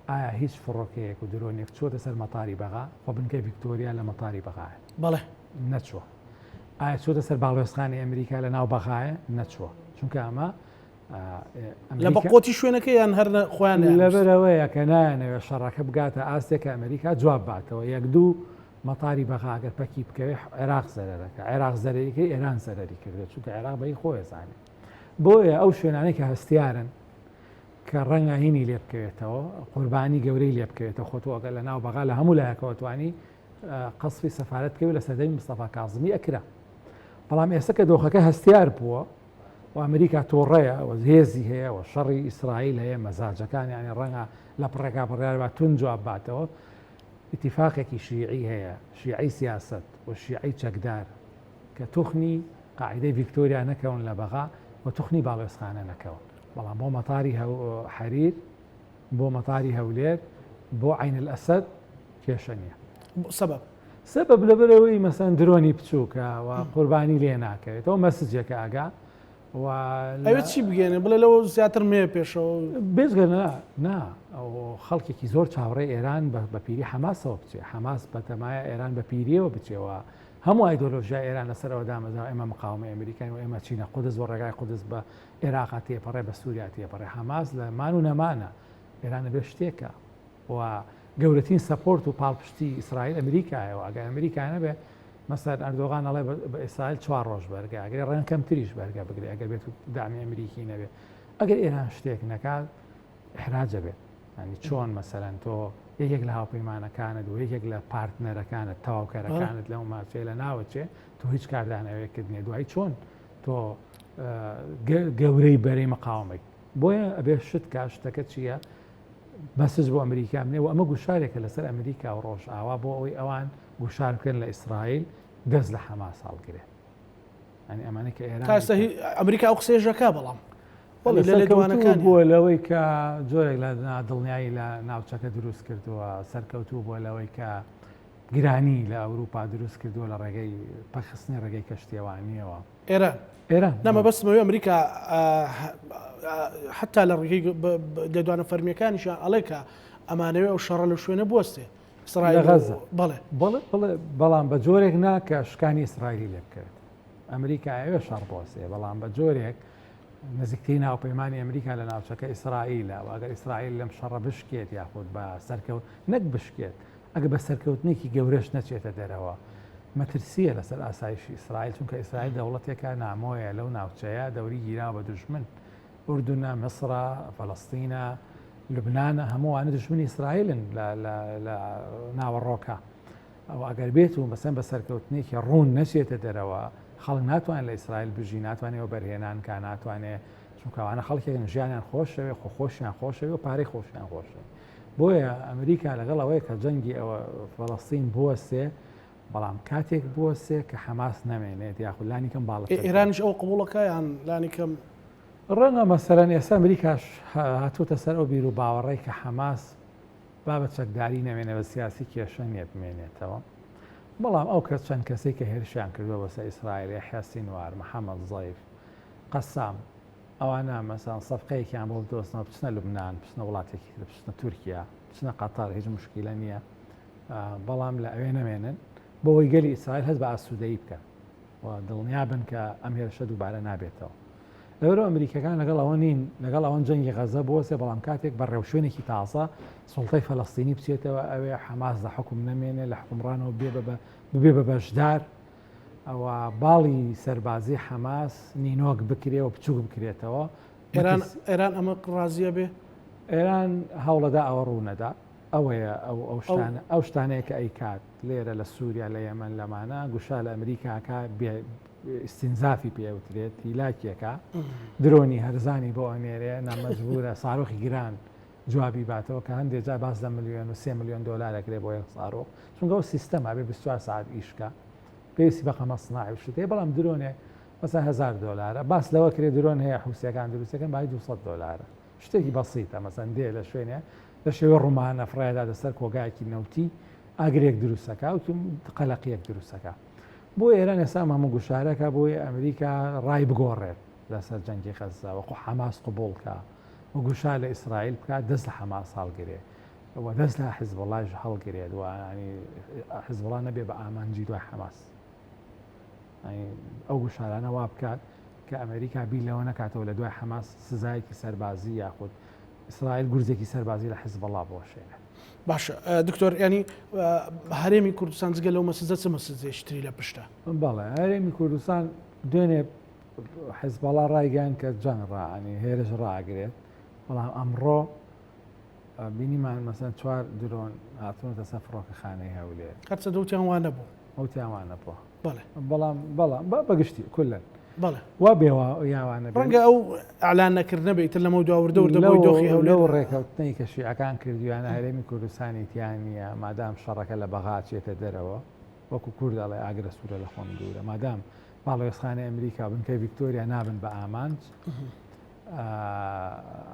ئایا هیچ فڕۆکەیەک و درۆنێک چۆتە سەر مەتاری بەغا خۆ بنکەی ڤیکتۆریا لە مەتاری بەغایە بەڵێ نەچووە ئایا چۆتە سەر باڵوێزخانی ئەمریکا لە ناو بەغایە نەچووە چونکە ئەمە لە بەقۆتی شوێنەکە یان هەر خۆیان لەبەرەوەیە کە نایانەوێت شەڕەکە بگاتە ئاستێک کە ئەمریکا جواب باتەوە یەک دوو مەتاری بەغا گەر پەکی بکەوێ عێراق زەرەرەکە عێراق زەرەری کرد ئێران زەرەری کردو چونکە عێراق بەی خۆی زانێ بۆیە ئەو شوێنانەی کە هەستیارن کە ڕەنگە هینی لێ بکەوێتەوە قوربانی گەورەی لێ بکەوێتەوە خۆ تۆ ئەگەر لە ناو بەغا لە هەموو لایەکەوە توانی قەسفی سەفارەت بکەوێت لە سەردەمی مستەفا کازمی ئەکرا بەڵام ئێستا کە دۆخەکە هەستیار بووە و ئەمریکا تۆڕەیە و هێزی هەیە و شەڕی ئیسرائیل هەیە مەزاجەکان یانی ڕەنگە لە پڕێکا بڕیار با تون جواب باتەوە ئیتیفاقێکی شیعی هەیە شیعەی سیاسەت و شیعەی چەکدار کە توخنی قاعیدەی ڤیکتۆریا نەکەون لە بەغا و توخنی باڵوێزخانە نەکەون بەڵام بۆ مەتاری حەریر بۆ مەتاری هەولێر بۆ عەین الئەسەد کێشە نییە. سەبەب؟ سەبەب لەبەرئەوەی مەسەن درۆنی بچووکە و قوربانی لێ ناکەوێتەوە مەسجێکە ئەگا و ئەوێ چی بگەێنێ بڵێ لەوە زیاتر مێ پێشەوە بێجگە نا نا خەڵکێکی زۆر چاوەڕێ ئێران بە پیری حەماسەوە بچێ حەماس بەتەمایە ئێران بە پیریەوە بچێەوە هەموو ئایدۆلۆژیا ئێران لەسەرەوە دامەزراوە ئێمە مقاومەی ئەمریکاین و ئێمە چینە قودس بۆ ڕێگای قودس بە عێراقا تێپەڕێ بە سووریا تێپەڕێ حەماس لە مان و نەمانە ئێران ئەبێ شتێکە و گەورەترین support و پاڵپشتی ئیسرائیل ئەمریکایە و ئەگەر ئەمریکا نەبێ مەسەر ئەردۆغان ئەڵێ بە ئیسرائیل چوار ڕۆژ بەرگە ئەگەر ڕێن کەمتریش بەرگە بگرێ ئەگەر بێت دامی ئەمریکی نەبێ ئەگەر ئێران شتێک نەکات ئیحراجە بێت ینی چۆن مەسەرەن تۆ یەکێک لە هاوپەیمانەکانت و یەکێک لە پارتنەرەکانت تەواوکەرەکانت لەو ماچەیە لە ناوەچێ تۆ هیچ کاردانەوەیەکت نییە دوای چۆن تۆ گەورەی بەرەی مقاومەی بۆیە ئەبێ شت کا شتەکە چییە message بۆ ئەمریکا بنێ و ئەمە گوشارێکە لەسەر ئەمریکا و ڕۆژئاوا بۆ ئەوەی ئەوان گوشار بکەن لە ئیسرائیل دەست لە حەماس هەڵگرێ ئەنی ئەمانە کە ئێران ئەمریکا ئەو قسەیەژەکە بەڵام بووە لەوەی کە جۆرێک لە نادڵنیایی لە ناوچەکە دروست کردووە سەرکەوتوو بووە لەوەی کە گرانی لە ئەوروپا دروست کردووە لە ڕێگەی پەخستنی ڕێگەی کەشتیەوانیەوە. ئێران. ئێران. نا مەبەستم ئەوەیە ئەمریکا حەتا لە ڕێگەی لێدوانە فەرمییەکانیشیان ئەڵێ کە ئەمانەوێ ئەو شەڕە لەو شوێنە بوەستێ. ئیسرائیل غەزە بەڵێ بەڵێ بەڵێ بەڵام بە جۆرێک نا کە شکانی ئیسرائیلی لێ بکەوێت ئەمریکا ئەوێ شەڕ بۆسێ بەڵام بە جۆرێک نزیکترین هاوپەیمانی ئەمریکا لە ناوچەکە ئیسرائیلە و ئەگەر ئیسرائیل لەم شەڕە بشکێت یاخود بە سەرکەوت نەک بشکێت ئەگەر بە سەرکەوتنێکی گەورەش نەچێتە دەرەوە مەترسیە لەسەر ئاسایشی ئیسرائیل چونکە ئیسرائیل دەوڵەتێکە نامۆیە لەو ناوچەیە دەوری گیراوە بە دوژمن ئوردونە، میسرە، فەلەستینە، لوبنانە، هەموو ئەوانە دوژمنی ئیسرائیلن لە ناوەڕۆکە. ئەو ئەگەر بێت و مەسەن بە سەرکەوتنێکی ڕوون نەچێتە دەرەوە، خەڵک ناتوانێت لە ئیسرائیل بژی، ناتوانێت وەبەرهێنان کا، ناتوانێت چونکە ئەوانە خەڵکێکن ژیانیان خۆشەوێ، خۆ خۆشیان خۆشەوێ و پارەی خۆشیان خۆشەوێ. بۆیە ئەمریکا لەگەڵ ئەوەیە کە جەنگی ئەوە فەلەستین بوەستێ، بەڵام کاتێک بوەستێ کە حەماس نەمێنێت یاخود لانی کەم باڵە ئێرانیش ئەو قبوڵەکە یان لانی کەم ڕەنگە مەسەلەن ئێستا ئەمریکاش هاتووەتە سەر ئەو بیر و باوەڕەی کە حەماس با بە چەکداری نەمێنێ بە سیاسی کێشە نییە بمێنێتەوە بەڵام ئەو کەس چەند کەسەی کە هێرشیان کردووە بەسەر ئیسرائیل یەحیا سینوار محەممەد زەیف قەسام ئەوانە مەسەن سەفقەیەکیان بۆ بدۆزنەوە بچنە لوبناان بچنە وڵاتێکی تر بچنە تورکیا بچنە قەتەر هیچ مشکیلە نییە بەڵام لە ئەوێ نەمێنن بۆ ئەوەی گەلی ئیسرائیل هەست بە ئاسوودەیی بکەن و دڵنیا بن کە ئەم هێرشە دووبارە نابێتەوە. لەبەرئەوە ئەمریکیەکان لەگەڵ ئەوە نین، لەگەڵ ئەوەن جەنگی غەزە بوەستێ، بەڵام کاتێک بە ڕێوشوێنێکی تازە سوڵتەی فەلەستینی بچێتەوە ئەوێ، حەماس لە حوکم نەمێنێ، لە حوکمڕانەوە ببێ بە بەشدار، ئەوە باڵی سەربازی حەماس نینۆک بکرێ و بچووک بکرێتەوە. ئێران ئەمە ڕازیە بێ؟ ئێران هەوڵەدا ئەوە ڕوونەدا. ئەوەیە ئەو ئەو شتانە ئەو شتانەیە کە ئەیکات لێرە لە سووریا لە یەمەن لەمانە گوشار لە ئەمریکاکە بێ ئیستینزافی پێ ئەوترێت هیلاکێکە درۆنی هەرزانی بۆ ئەنێرێ نامەجبورە سارۆخی گران جوابی باتەوە کە هەندێک جار باس لە ملیۆن و سێ ملیۆن دۆلار ئەکرێ بۆ یەک سارۆخ چونکە ئەو سیستەمە بێ 24 ساعت ئیشکە پێویستی بە قەمە سناعی و شت هەیە بەڵام درۆنێک مەسەن 1000 دۆلارە باس لەوە کرێ درۆن هەیە حوسیەکان دروستەکەن بای 200 دۆلارە شتێکی بەسیتە مەسەن دێ لە شوێنێ لە شێوەی ڕومانە فڕێداتە سەر کۆگایەکی نەوتی ئاگرێک دروستەکە و قەلەقیەک دروستەکە بۆ ئێران ئێستا ئەم هەموو گوشارەکە بۆی ئەمریکا ڕای بگۆڕێت لەسەر جەنگی غەززە وەکو حەماس قبوڵکە و گوشار لە ئیسرائیل بکات دەست لە حەماس هەڵگرێ و دەست لە حزبوڵاش هەڵگرێت و حزبوڵا نەبێ بە ئامانجی دوای حەماس. ئەو گوشارانە وا بکات کە ئەمریکا بیر لەوە نەکاتەوە لە دوای حەماس سزایەکی سەربازی یاخود ئیسرائیل گورزێکی سەربازی لە حزبەڵا بوەشێنێت. باشە دکتۆر ینی هەرێمی کوردستان جگە لەو مەسجە چ مەسجێکی تری لە پشتە؟ بەڵێ هەرێمی کوردستان دوێنێ حزبەڵا ڕایگەیان کە جەنگ ڕانی هێرش ڕاگرێت بەڵام ئەمڕۆ بینیمان مەسەن چوار درۆن هاتوونەتە سەر فڕۆکەخانەی هەولێر. هەرچەندە وتیان وا نەبوو. وتیان وا نەبووە. بەڵێ. بەڵام بەڵام بە بەگشتی کولەن. بەڵێ. وا بێ وا یاوانە بێ. ڕەنگە ئەو ئەعلان نەکردنە بێ ئیتر لەمەو دوا وردە وردە بۆی دۆخی هەولێر. لەو ڕێکەوتنەی کە شیعەکان کردویانە هەرێمی کوردستانی تیا نییە مادام شەڕەکە لە بەغا چێتە دەرەوە وەکو کورد ئەڵێ ئاگرە سوورە لە خۆم دوورە مادام باڵوێزخانەی ئەمریکا و بنکەی ڤیکتۆریا نابن بە ئامانج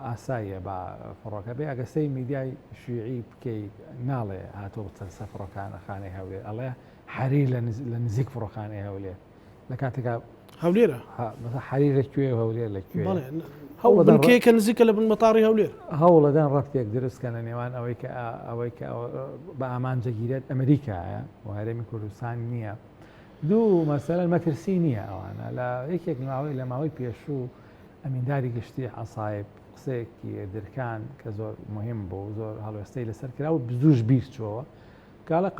ئاساییە با فڕۆکە بێ ئەگەر سەی میدیای شیعی بکەیت ناڵێ هاتۆ سەر فڕۆکانە خانەی هەولێر ئەڵێ حەریر لە نزیک فڕۆخانەی هەولێر لە کاتێکا هەولێرە حەریر لە کوێ هەولێر لە کوێ هەوڵەکە نزیکە لە بن مەتاڕی هەولێر هەوڵەدەن ڕەفتێک دروستکەن لە نێوان ئەوەی کە ئەوەی کە بە ئامانجەگیرێت ئەمریکایە و هەرێمی کوردستان نییە دوو مەسەلەن مەترسی نییە ئەوانە لە یەکێک ماوەی لە ماوەی پێشوو ئەمینداری گشتی عەسایب قسەیەکی درکان کە زۆر مهم بوو زۆر هەڵوێستەی لەسەر کرا و زووش بیر چۆوە کاڵە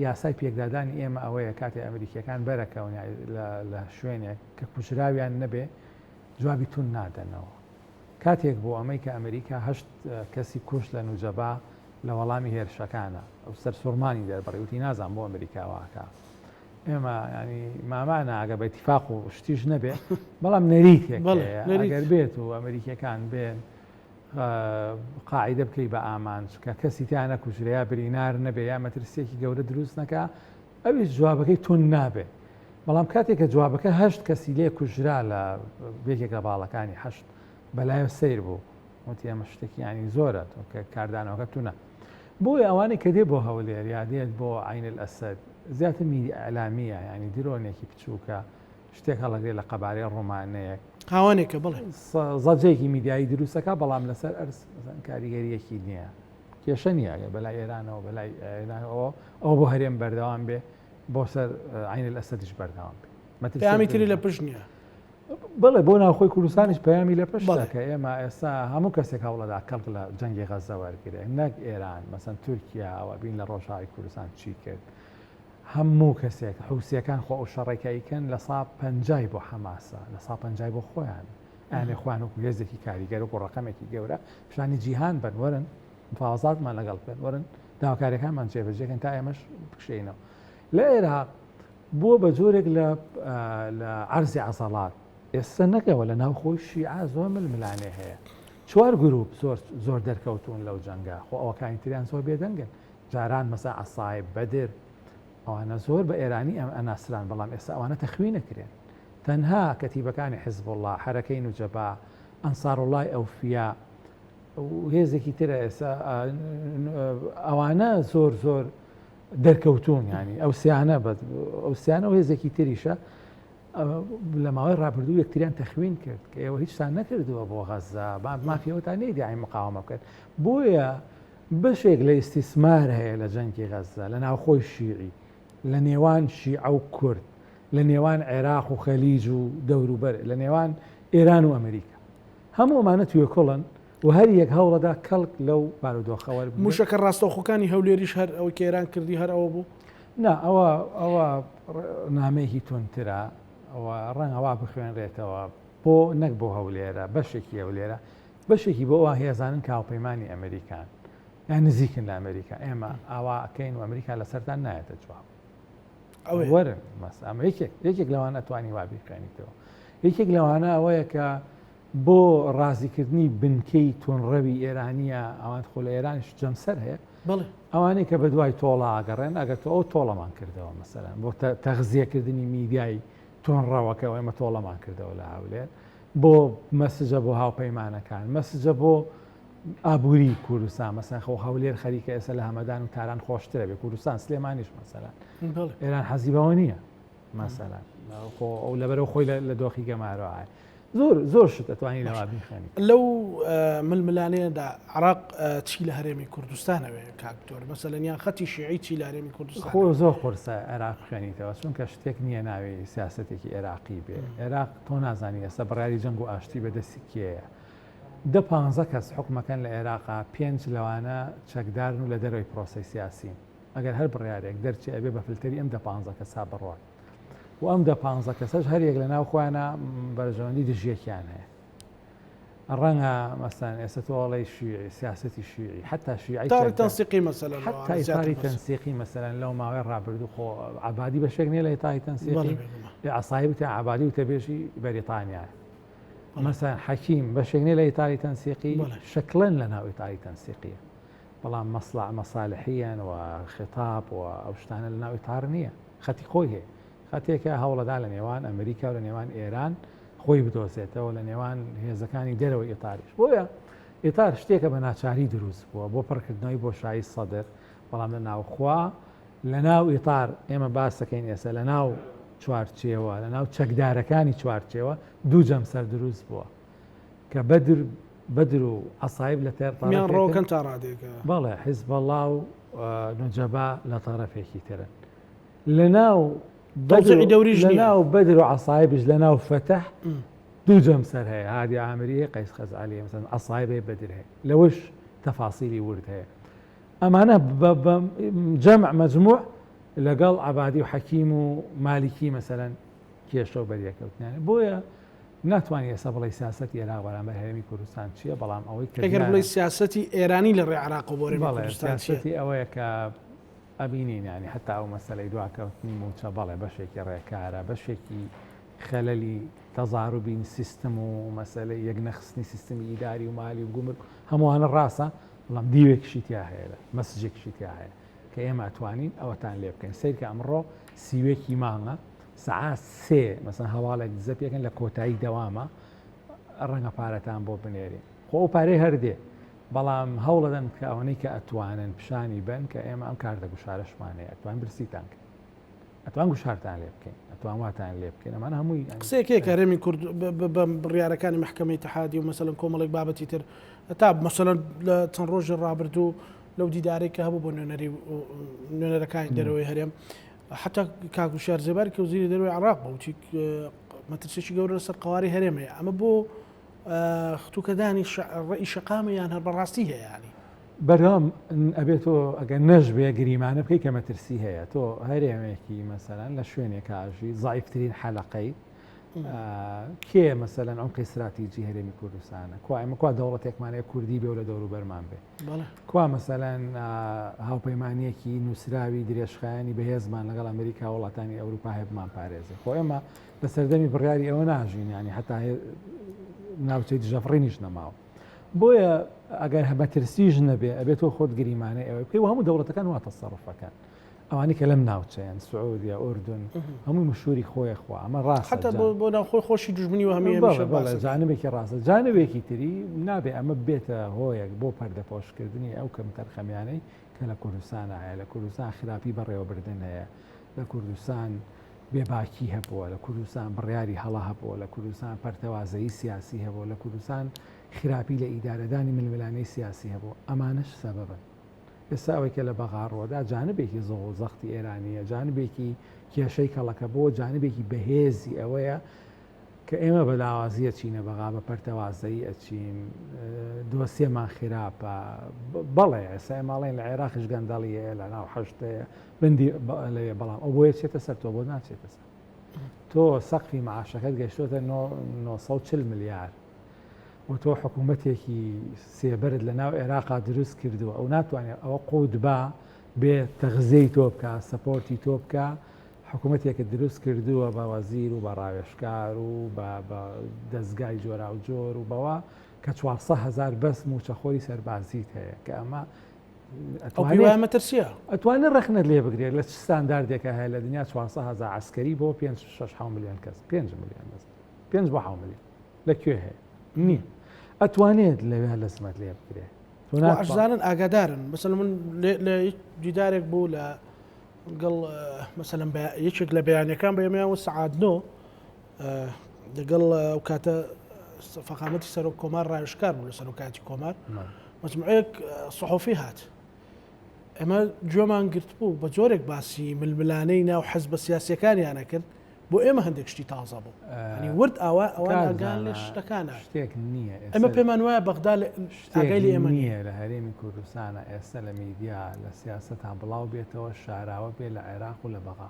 یاسای پێکدادانی ئێمە ئەوەیە کاتێ ئەمریکیەکان بەرەکەون لە شوێنێک کە کوژراویان نەبێ جوابی تون نادەنەوە کاتێک بۆ ئەمەی کە ئەمریکا هەشت کەسی کوشت لە نوجەبا لە وەڵامی هێرشەکانە ئەو سەرسوڕمانی دەربڕی وتی نازانم بۆ ئەمریکا واکا ئێمە ینی مامانە ئەگە بە ئیتیفاق و شتیش نەبێ بەڵام نەریتێک ئەگەر بێت و ئەمریکیەکان بێن قاعدە بکەی بە ئامانج کە کەسی تیا نەکوژرێ یا برینار نەبێ یا مەترسیەکی گەورە دروست نەکا ئەویش جوابەکەی تون نابێ بەڵام کاتێک کە جوابەکە هەشت کەسی لێ کوژرا لە یەکێک لە باڵەکانی هەشت بەلایە سیر بوو وتی ئەمە شتێکی یانی زۆرە تۆ کە کاردانەوەکە تونە بۆیە ئەوانەی کە دێ بۆ هەولێر یا دێت بۆ عین الئەسەد زیاتر میری ئەلامیە ینی درۆنێکی بچووکە شتێک هەڵەگرێ لە قەبارەی ڕۆمانەیەک هاوانێکە بڵێ زەجێکی میدیایی دروستەکە بەڵام لەسەر ئەرز کاریگەریەکی نییە. کێشە نییە ئەگەر بەلای ئێرانەوە بەلای ئێرانەوە ئەوە بۆ هەرێم بەردەوام بێ بۆ سەر عین الئەسەدیش بەردەوام بێ. مەترسییەک پەیامی تری لە پشت نییە. بەڵێ بۆ ناوخۆی کوردستانیش پەیامی لە پشتە کە ئێمە ئێستا هەموو کەسێک هەوڵەدا کەڵک لە جەنگی غەزە وەرگرێ نەک ئێران مەسەن تورکیا ئەوە بین لە ڕۆژاوی کوردستان چی کرد هەموو کەسێک حوسیەکان خۆ ئەو شەڕێکە ئەیکەن لە سا پەنجای بۆ حەماسە لە سا پەنجای بۆ خۆیان ئەیانێ خۆیان وەکو هێزێکی کاریگەر وەکو ڕەقەمێکی گەورە پیشانی جیهان بن وەرن مفاوەزاتمان لەگەڵ بکەن وەرن داواکاریەکانمان جێبەجێکەن تا ئێمەش بکشێینەوە لە عێراق بووە بە جۆرێک لە لە عەرزی عەزەڵات ئێستا نەکەوە لە ناو خۆی شیعە زۆر ململانێ هەیە چوار گروپ زۆر زۆر دەرکەوتون لەو جەنگە خۆ ئەوەکانی تریان زۆر بێدەنگن جاران مەسا عەسایب بەدر ئەوانە زۆر بە ئێرانی ئەم ئەناسران بەڵام ئێستا ئەوانە تەخوین نەکرێن تەنها کەتیبەکانی حزبوڵڵا حەرەکەی نوجەبا ئەنساروڵڵای ئەوفیا و هێزێکی ترە ئێستا ئەوانە زۆر زۆر دەرکەوتوون ینی ئەو سیانە ئەو سیانە و هێزێکی تریشە لە ماوەی ڕابردوو یەکتریان تەخوین کرد کە ئێوە هیچتان نەکردووە بۆ غەزە با مافیەوەتان نەیداین مقاومە بکەن بۆیە بەشێک لە ئیستیسمار هەیە لە جەنگی غەزە لە ناوخۆی شیعی لە نێوان شیعە و کورد لە نێوان عێراق و خەلیج و دەوروبەر لە نێوان ئێران و ئەمریکا هەموو ئەمانە توێکڵن و هەر یەک هەوڵەدا کەڵک لەو بارودۆخە وەربگرێت. مووشەکە ڕاستەوخۆکانی هەولێریش هەر ئەوەی کە ئێران کردی هەر ئەوە بوو؟ نا ئەوە ئەوە نامەیەکی توندترە و ڕەنگە وا بخوێنرێتەوە بۆ نەک بۆ هەولێرە بەشێکی هەولێرە بەشێکی بۆ ئەوان هێزانن کە هاوپەیمانی ئەمریکان یان نزیکن لە ئەمریکا ئێمە ئاوا ئەکەین و ئەمریکا لەسەرتان نایەتە جواب. وەرن مەس ئەمە یەکێک یەکێک لەوانە توانی وا بیخوێنیتەوە یەکێک لەوانە ئەوەیە کە بۆ ڕازیکردنی بنکەی تونڕەوی ئێرانیە ئەوان خۆ لە ئێرانیش جەمسەر هەیە ئەوانەی کە بە دوای تۆڵە ئاگەڕێن ئەگەر تۆ ئەو تۆڵەمان کردەوە مەسەلەن بۆ تەغزیەکردنی میدیای تونڕەوەکە ئێمە تۆڵەمان کردەوە لە هەولێر بۆ مەسجە بۆ هاوپەیمانەکان مەسجە بۆ ئابووری کوردستان مەسەن خۆ هەولێر خەریکە ئێستا لە هەمەدان و تاران خۆشترە بێ کوردستان سلێمانیش مەسەلەن ئێران حەزی بەوە نییە مەسەلەن خۆ ئەو لەبەرەوە خۆی لە دۆخی گەمارۆ زۆر زۆر شت ئەتوانی لەوا بیخوێنی. لەو ململانێیەدا عراق چی لە هەرێمی کوردستانەوێ کاک دکتۆر مەسەلەن یان خەتی شیعی چی لە هەرێمی کوردستان خۆ زۆر قورسە عێراق بخوێنیتەوە چونکە شتێک نییە ناوی سیاسەتێکی عێراقی بێ عێراق تۆ نازانی ئێستا بڕیاری جەنگ و ئاشتی بەدەستی کێیە دە پانزە کەس حوکمەکەن لە عێراقا پێنج لەوانە چەکدارن و لە دەرەوەی پرۆسەی سیاسین ئەگەر هەر بڕیارێک دەرچێ ئەبێ بە فلتەری ئەم دە پانزە کەسا بڕوات و ئەم دە پانزە کەسەش هەر یەک لە ناو خۆیانە بەرژەوەندی دژیەکیان هەیە ڕەنگە مەسەن ئێستا تۆ ئەڵێی شیعی سیاسەتی شیعی حتا شیعی ئیتاری تەنسیقی مەسەلەن حتا ئیتاری تەنسیقی مەسەلەن لەو ماوەی ڕابردوو خۆ عەبادی بەشێک نییە لە ئیتاری تەنسیقی عەسایب تا عەبادی وتەبێژی بەریتانیا مەسەلەن حەکیم بەشێک نییە لە ئیتاری تەنسیقی شکڵەن لە ناو ئیتاری تەنسیقیە بەڵام مەسڵع مەسالحیان و خطاب و ئەو شتانە لە ناو ئیتار نییە خەتی خۆی هەیە خەتێکە هەوڵەدا لە نێوان ئەمریکا و لە نێوان ئێران خۆی بدۆزێتەوە لە نێوان هێزەکانی دەرەوەی ئیتاریش بۆیە ئیتار شتێکە بە ناچاری دروست بووە بۆ پڕکردنەوەی بۆشایی سەدر بەڵام لە ناوخوا لە ناو ئیتار ئێمە باسەکەین ئێستا لە ناو چوارچێوە لە ناو چەکدارەکانی چوارچێوە دوو جەمسەر دروست بووە کە بەدر بەدر و عەسایب لە تەر میان ڕۆکەن تا ڕادێکە بەڵێ حیزبەڵا و نوجەبا لە تەرەفێکی ترن لە ناو تەوزیعی دەوریش لە ناو بەدر و عەسایبیش لە ناو فەتح دوو جەمسەر هەیە هادی عامری هەیە قەیس خەزعەلی هەیە مەسەلەن عەسایب هەیە بەدر هەیە لەوەش تەفاسیلی ورد هەیە ئەمانە بە جەمع مەجموع لەگەڵ عەبادی و حەکیم و مالیکی مەسەلەن کێشە و بەریەکەوتنیان بۆیە ناتوانانی ئێستا بڵێ سیاسەتی عێراق بەرامبەر هەرێمی کوردستان چییە بەڵام ئەوەی کە ئەگەر بڵێ سیاسەتی ئێرانی لە ڕێ عێراق بۆ هەرێمی کوردستان چییە سیاسەتی ئەوەیە کە ئەبینین یانی حەتا ئەو مەسەلەی دواکەوتنی مووچە بەڵێ بەشێکی ڕێکارە بەشێکی خەلەلی تەزاروبین سیستم و مەسەلەی یەکنەخستنی سیستمی ئیداری و مالی و گومرگ هەمووانە ڕاستە بەڵام دیوێکشی تیا هەیە لە مەسجێکشی تیا هەیە کە ئێمە ئەتوانین ئەوەتان لێ بکەین سەیرکە ئەمڕۆ سیوێکی مانگە سەعات سێ مەسەن هەواڵێک دزە پێکەن لە کۆتایی دەوامە ڕەنگە پارەتان بۆ بنێرین خۆ ئەو پارەی هەردێ بەڵام هەوڵەدەن کە ئەوەنەی کە ئەتوانن پیشانی بەن کە ئێمە ئەم کارتە گوشارەشمان هەیە ئەتوان برسیتان کەین ئەتوان گوشارتان لێ بکەین ئەتوان واتان لێ بکەین ئەمانە هەمووی قسەیەک هەیە کە هەرێمی کورد بە بڕیارەکانی مەحکەمەی ئیتحادی و مەسەلەن کۆمەڵێک بابەتی تر تا مەسەلەن لە چەند ڕۆژی ڕابردوو لەو دیدارەی کە هەبوو بۆ نوێنەری نوێنەرەکانی دەرەوەی هەرێم حتا کاک وشیار زێباری کە وزیری دەرەوەی عێراق بوو وتی مەترسیی گەورە لەسەر قەوارەی هەرێم هەیە ئەمە بۆ ختوکەدانی ڕێی شەقامە یان هەر بەڕاستی هەیە ینی بەردەوام ئەبێت تۆ ئەگەر نەشبێ گریمانە بکەی کە مەترسی هەیە تۆ هەرێمێکی مەسەلەن لە شوێنێکا ئەژی زەعیفترین حەلەقەی کێ مەسەلەن عمقی استراتیجی هەرێمی کوردستانە کوا ئێمە کوا دەوڵەتێکمان هەیە کوردی بێ و لە دەوروبەرمان بێ کوا مەسەلەن هاوپەیمانیەکی نووسراوی درێژخایەنی بەهێزمان لەگەڵ ئەمریکا وڵاتانی ئەوروپا هەیە بمان پارێزێ خۆ ئێمە لە سەردەمی بڕیاری ئەوە ناژین ینی هەتا ناوچەی دژەفڕینیش نەماوە بۆیە ئەگەر مەترسیش نەبێ ئەبێت تۆ خۆت گریمانەی ئەوە بکەی و هەموو دەوڵەتەکان وا تەسەڕوفەکەن ئەوانەی کە لەم ناوچەیەن سعودیا ئوردن هەمووی مشوری خۆی خوا ئەمە ڕاستە حتا بۆ ناوخۆی خۆشی دوژمنی و هەمی هەمیشە بەڵێ جانبێکی ڕاستە جانبێکی تری نابێ ئەمە بێتە هۆیەک بۆ پەردەپۆشکردنی ئەو کەمتەرخەمیانەی کە لە کوردستان هەیە لە کوردستان خراپی بەڕێوەبردن هەیە لە کوردستان بێباکی هەبووە لە کوردستان بڕیاری هەڵە هەبووە لە کوردستان پەرتەوازەیی سیاسی هەبووە لە کوردستان خراپی لە ئیدارەدانی ململانێی سیاسی هەبووە ئەمانەش سەبەبن ئێستا ئەوەی کە لە بەغا ڕووەدا جانبێکی زۆ و زەختی ئێرانییە، جانبێکی کێشەی کەڵەکەبووە، جانبێکی بەهێزی ئەوەیە کە ئێمە بە لاوازی ئەچینە بەغا، بە پەرتەوازەیی ئەچین، دۆسیەمان خراپە. بەڵێ ئێستا ئێمە ئەڵێین لە عێراقیش گەندەڵی هەیە، لە ناو حەشد هەیە، بندی لەوێ، بەڵام ئەو بۆیە چێتە سەر تۆ بۆ ناچێتە سەر. تۆ سەقفی معاشەکەت گەیشتۆتە 940 ملیار. و تۆ حکوومەتێکی سێبەرت لە ناو عێراقا دروست کردووە ئەو ناتوانێت ئەوە قوت با بێ تەغزیەی تۆ بکە support ی تۆ بکە حکوومەتێکت دروست کردووە بە وەزیر و بە ڕاوێژکار و بە دەزگای جۆراوجۆر و بەوە کە 400 هزار بەس موچەخۆری سەربازیت هەیە کە ئەمە مەترسیە ئەتوانێت ڕەخنەت لێ بگرێت لە چ ستانداردێکە هەیە لە دنیا 400 هزار عسکەری بۆ 5 6 میلیۆن کەس 5 میلیۆن بەس 5 بۆ 7 میلیۆن لە کوێ هەیە؟ نییە. ئەتوانێت لەوێ لەزمەت لێ بکرێ. تۆ ئەشزانن ئاگادارن مەسەلەن من لە دیدارێک بوو لە گەڵ مەسەلەن یەکێک لە بەیانەکان بە ئێمەیان و سەعات نۆ لەگەڵ ئەو کاتە فەقامەتی سەرۆک کۆمار ڕاوێژکار بوو لە سەرۆکاتی کۆمار مەجموعەیەک سەحوفی هات ئێمە گوێمان گرتبوو بە جۆرێک باسی ململانێی ناو حزبە سیاسیەکانیانە کرد بۆ ئێمە هەندێک شتی تازە بوو ینی ورد ئاوا ئەوان ئاگان لە شتەکانە شتێک نییە ئەمە پێمان وایە بەغدا ئاگای لە ئێمە نییە لە هەرێمی کوردستانە ئێستا لە میدیا لە سیاسەتا بڵاو بێتەوە شاراوە بێ لە عێراق و لە بەغا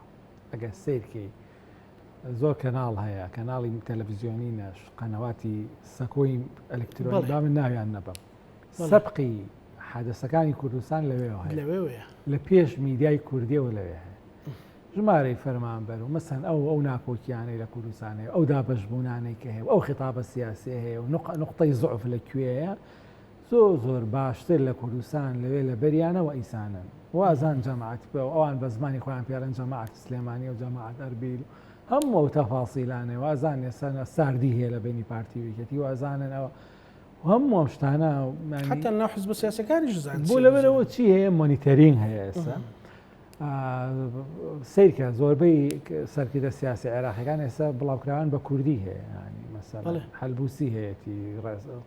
ئەگەر سیرکەی زۆر کەناڵ هەیە کەناڵی تەلەڤزیۆنی نەش قەنەواتی سەکۆی ئەلکترۆنی با من ناویان نەبم سەبقی حادەسەکانی کوردستان لەوێوە هەیە لەوێوەیە لە پێش میدیای کوردیەوە لەوێ هەیە ژمارەی فەرمانبەر و مەسەن ئەو ئەو ناکۆکیانەی لە کوردستان هەیە ئەو دابەشبوونانەی کە هەیە و ئەو خیتابە سیاسیە هەیە و نقطەی زعف لە کوێیە زۆر زۆر باشتر لە کوردستان لەوێ لە بەریانەوە ئیسانن وازان جەماعەت بە ئەوان بە زمانی خۆیان پێڵێن جەماعەت سلێمانی و جەماعەت ئەربیل هەموو ئەو تەفاسیلانەی وازان ئێستا ساردی هەیە لە بینی پارتی و یەکێتی وازانن ئەوە هەموو ئەم شتانە حتا ناو حزبە سیاسەکانیش زان بۆ لەبەرەوە چی هەیە monitoring هەیە ئێستا سیرکە زۆربەی سەرکردە سیاسی عێراقیەکان ئێستا بڵاوکراوان بە کوردی هەیە ینی مەسەلەن حەلبوسی هەیەتی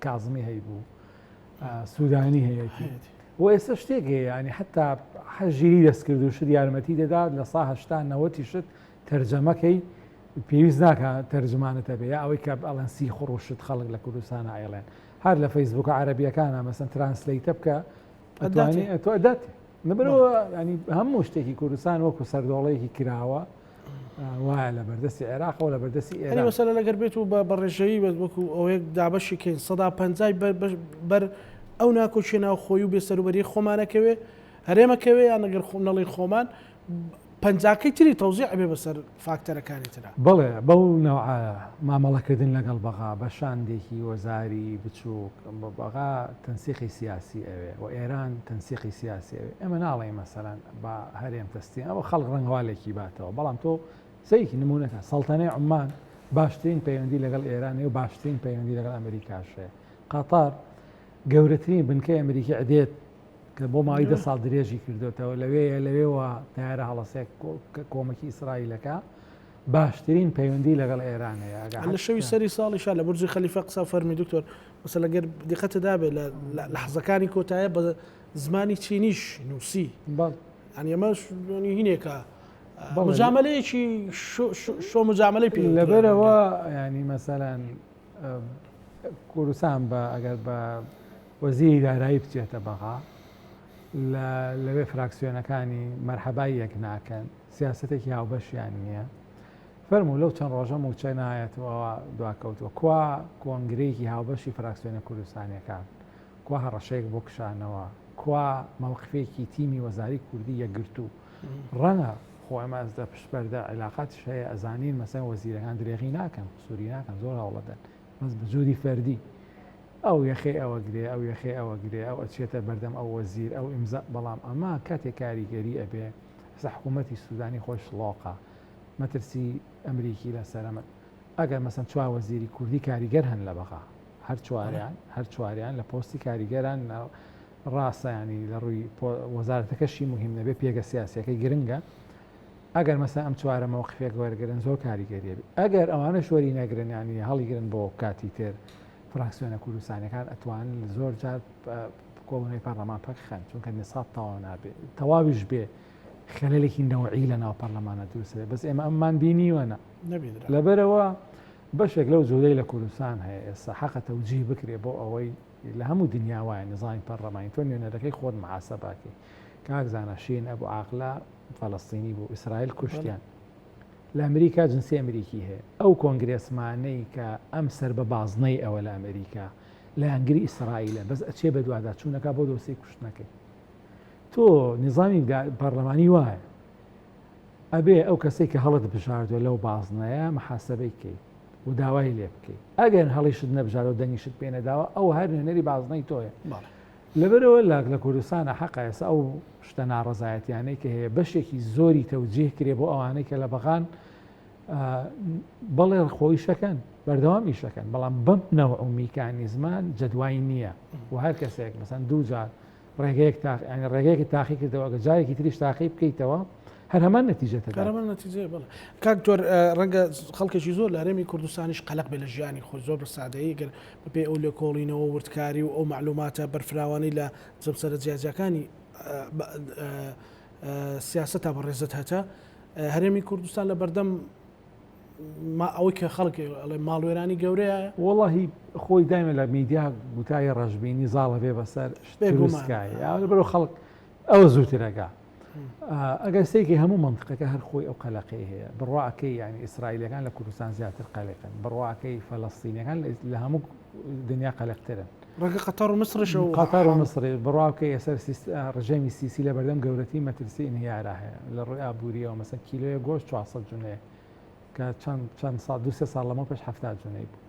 کازمی هەیبوو سوودانی هەیەتی و ئێستا شتێک هەیە ینی حتا حەژیری دەستکرد و شت یارمەتی دەدات لە سا هەشتا نەوەتی شت تەرجەمەکەی پێویست ناکە تەرجمانت هەبێ یا ئەوەی کە ئەڵێن سیخوڕ و شت خەڵک لە کوردستانە ئەیڵێن هەر لە فەیسبووکە عەرەبیەکانە مەسەن translate ە بکە ئەتوانی ئەتۆ ئەداتێ لەبەرەوە ینی هەموو شتێکی کوردستان وەکو سەردۆڵەیەکی کراوە وایە لە بەردەستی عێراقەوە لە بەردەستی ئێران مەسەلە لەگەر بێت و بە ڕێژەیی بێت وەکو ئەوەیەک دابەشی کەین سەدا پەنجای بەر ئەو ناکۆکیە ناوخۆی و بێسەروبەری خۆمانەکەوێ هەرێمەکەوێ یان ئەگەر خۆم نەڵێی خۆمان پەنجاکەی تری تەوزیع ئەبێ بەسەر فاکتەرەکانی ترا. بەڵێ بەو نەوعە مامەڵەکردن لەگەڵ بەغا بە شاندێکی وەزاری بچووک، بەغا تەنسیقی سیاسی ئەوێ و ئێران تەنسیقی سیاسی ئەوێ، ئێمە ناڵێین مەسەلەن با هەرێم تەسلیم، ئەوە خەڵک ڕەنگە وا لێکی باتەوە، بەڵام تۆ سەیرکی نموونەکە سەڵتەنەی عوممان باشترین پەیوەندی لەگەڵ ئێران هەیە و باشترین پەیوەندی لەگەڵ ئەمریکاش هەیە، قەتەر گەورەترین بنکەی ئەمریکی عدێت کە بۆ ماوەی دە ساڵ درێژی کردوێتەوە لەوێیە لەوێوە تارە هەڵەسێک کۆمەکی ئیسرائیلەکە باشترین پەیوەندی لەگەڵ ئێران هەیە لە شەوی سەری ساڵیشا لە بورجی خەلیفە قسە فەرمی دکتۆر مەسەلەن گەر دیقەتە دابێت لە لەحزەکانی کۆتایە بە زمانی چینیش نووسی ئەنی ئەمەش هینێکە مجاملەیەکی شۆ مجاملەی پێ لەبەرەوە ینی مەسەلەن کوردستان بە ئەگەر بە وەزیری دارایی بچێتە بەغا لەوێ فراکسیۆنەکانی مەرحەبای یەک ناکەن سیاستێکی هاوبەشیان نییە فەرموو لەو چەند ڕۆژە مووچە نایەت و ئەوە دواکەوتووە کوا کۆنگرەیەکی هاوبەشی فراکسیۆنە کوردستانیەکان کوا هەڕەشەیەک بۆ کشانەوە کوا مەوقفێکی تیمی وەزاری کوردی یەکگرتوو ڕەنگە خۆ ئێمە ئەز لە پشت پەردە عیلاقاتیش هەیە ئەزانین مەسەن وەزیرەکان درێغی ناکەن قسوری ناکەن زۆر هەوڵەدەن بەس بە جوری فەردی ئەو یەخەی ئەوە گرێ ئەو یەخەی ئەوە گرێ ئەو ئەچێتە بەردەم ئەو وەزیر ئەو ئیمزا بەڵام ئەمە کاتێک کاریگەری ئەبێ ئێستا حکوومەتی سوودانی خۆی شڵۆقە مەترسی ئەمریکی لەسەرە ئەگەر مەسەن چوار وەزیری کوردی کاریگەر هەن لە بەغا هەر چواریان هەر چواریان لە پۆستی کاریگەران ڕاستە ینی لە ڕووی وەزارەتەکەشی مهم نەبێ پێگە سیاسەکەی گرنگە ئەگەر مەسەن ئەم چوارە مەوقفێک وەرگن زۆر کاریگەریە ئەگەر ئەوانە شۆری نەگرن ینی هەڵیگرن بۆ کاتی تر فراکسیۆنە کوردستانەکان ئەتوان زۆر جار کۆبوونەوەی پەرلەمان پەک خەن چونکە نساب تەواو نابێ تەواویش بێ خەلەلێکی نەوعی لە ناو پەرلەمانە دروست بێ بەس ئێمە ئەممان بینیوە نا لەبەرەوە بەشێک لەو جوودەی لە کوردستان هەیە ئێستا حەقە تەوجیه بکرێ بۆ ئەوەی لە هەموو دنیا وایە نظامی پەرلەمانی تۆ نوێنەرەکەی خۆت محاسباکەی کاک زانا شیرین ئەبو عاقلە فەلەستینی بوو ئیسرائیل کوشتیان لە ئەمریکا جنسی ئەمریکی هەیە ئەو کۆنگرێسمانەی کە ئەم سەر بە بازنەی ئەوە لە ئەمریکا لایەنگری ئیسرائیلە بەس ئەچێ بەدوادا چوونەکە بۆ دۆسیەی کوشتنەکەی تۆ نیزامی پەرلەمانی وایە ئەبێ ئەو کەسێک کە هەڵت بژاردوە لەو بازنەیە محاسبەی کەی و داوای لێ بکەیت ئەگەر هەڵیشت نەبژارەوە دەنگیشت پێ نەداوە ئەو هەر نوێنەری بازنەی تۆیە لەبەرەوە لاک لە کوردستانە حەقە ئێستا ئەو شتە ناڕەزایەتیانەی کە هەیە بەشێکی زۆری تەوجیه کرێ بۆ ئەوانەی کە لە بەغان بەڵێ خۆیشەکەن بەردەوام ئیشەکەن بەڵام بەم نەوع و میکانیزمە جەدوای نییە و هەر کەسێک مەسەن دوو جار ڕێگەیەک تاق یانی ڕێگەیەکی تاقی کردەوە ئەگەر جارێکی تریش تاقی بکەیتەوە هەر هەمان نەتیجە تەدا. هەر هەمان نەتیجەیە بەڵێ. کاک دکتۆر ڕەنگە خەڵکێکی زۆر لە هەرێمی کوردستانیش قەلەق بێ لە ژیانی خۆی زۆر بە سادەیی گەر بەپێی ئەو لێکۆڵینەوە و وردکاری و ئەو مەعلوماتە بەرفراوانەی لە جەمسەرە جیاجیاکانی سیاسەتا بەڕێزت هەتە هەرێمی کوردستان لە بەردەم ئەوەی کە خەڵک ئەڵێ ماڵوێرانی گەورەیە. وەڵاهی خۆی دایمە لە میدیا گوتاری ڕەشبینی زاڵە بێ بەسەر شتروسکای بەرەو خەڵک ئەوە زووترەکە ئەگەر سێکی هەموو منطقەکە هەر خۆی ئەو قەلەقەی هەیە بڕواکەی ینی ئیسرائیلەکان لە کوردستان زیاتر قەلقن بڕواکەی فەلەستینەکان لە هەموو دنیا قەلقترن ڕەنگە قەتەر و میسریش ئەو قەتەر و میسریش بڕواکەی ئێستا ڕژێمی سیسی لە بەردەم گەورەترین مەترسی ئینهیارا هەیە لە ڕووی ئابووریەوە مەسەن کیلۆیە گۆشت 400 جونەیە کە چەند چەند ساڵ دو سێ ساڵ لەمەو پێش 70 جونەی بوو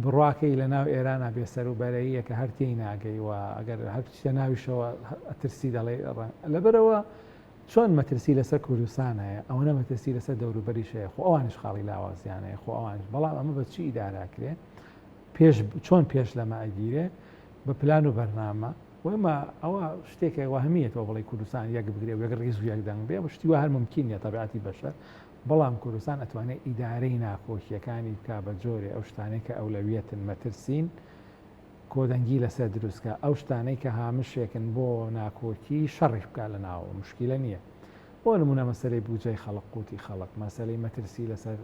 بڕواکەی لە ناو ئێرانە بێسەر و بەرەیە کە هەر تێی ناگەی و ئەگەر هەر بچیتە ناویشەوە ئەترسی دەڵێ لەبەرەوە چۆن مەترسی لەسەر کوردستان هەیە ئەوەنە مەترسی لەسەر دەوروبەریش هەیە خۆ ئەوانیش خاڵی لاوازیان هەیە خۆ ئەوانیش بەڵام ئەمە بە چی ئیدارە کرێ پێش چۆن پێش لەمە ئەگیرێ بە پلان و بەرنامە و ئێمە ئەوە شتێکە وەهمیە تۆ بڵێی کوردستان یەک بگرێ و یەک ڕیز و یەک دەنگ بێ و شتی وا هەر مومکین نیە تەبیعەتی بەشەر بەڵام کوردستان ئەتوانێ ئیدارەی ناکۆکیەکانی بکا بە جۆرێ ئەو شتانەی کە ئەولەویەتن مەترسین کۆدەنگی لەسەر دروست کا ئەو شتانەی کە هامشێکن بۆ ناکۆکی شەڕیش بکا لە ناوەوە مشکیلە نیە بۆ نمونە مەسەلەی بوجەی خەڵک قوتی خەڵک مەسەلەی مەترسی لەسەر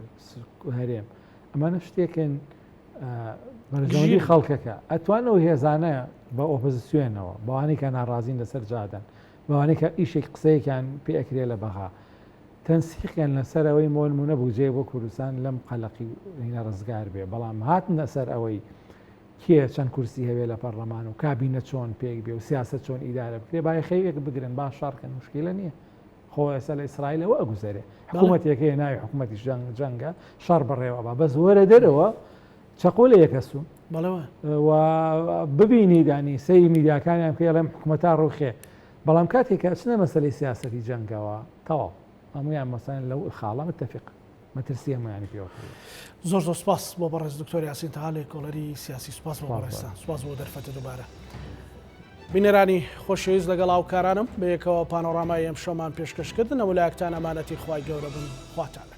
هەرێم ئەمانە شتێکن بەرژەوەندی خەڵکەکە ئەتوان ئەو هێزانە بە ئۆپۆزیسیۆنەوە بەوانەی کە ناڕازین لەسەر جادەن بەوانەی کە ئیشێک قسەیەکیان پێ ئەکرێ لە بەغا تەنسیقیان لەسەر ئەوەی بۆ نمونە بودجەیە بۆ کوردستان لەم قەلەقی هینە ڕزگار بێ بەڵام هاتنە سەر ئەوەی کێ چەند کورسی هەبێ لە پەرلەمان و کابینە چۆن پێک بێ و سیاسەت چۆن ئیدارە بکرێ با یەخەیەک بگرن با شەڕکەن مشکلە نییە خۆ ئێستا لە ئیسرائیل ئەوە ئەگوزەرێ حکوومەتێک هەیە ناوی حکوومەتی جەنگ جەنگە شەڕ بەڕێوە با بەس وەرە دەرەوە چەقۆ لە یەکەسوون و ببینی دانی سەیری میدیاکانیان بکەی ئەڵێم حکوومەتا ڕووخێ بەڵام کاتێک کە ئەچنە مەسەلەی سیاسەتی جەنگەوە تەواو هەموویان مەسەن لەو خاڵە متفق مەترسی هەموویانی پێوە کردووە. زۆر زۆر سپاس بۆ بەڕێز دکتۆر یاسین تەها لێکۆڵەری سیاسی سپاس بۆ بەڕێزتان سپاس بۆ دەرفەتە دووبارە. بینەرانی خۆشەویست لەگەڵ هاوکارانم بەیەکەوە پانۆرامای ئەمشەومان پێشکەش کردن هەموو لایەکتان ئەمانەتی خوای گەورە بن خواتان.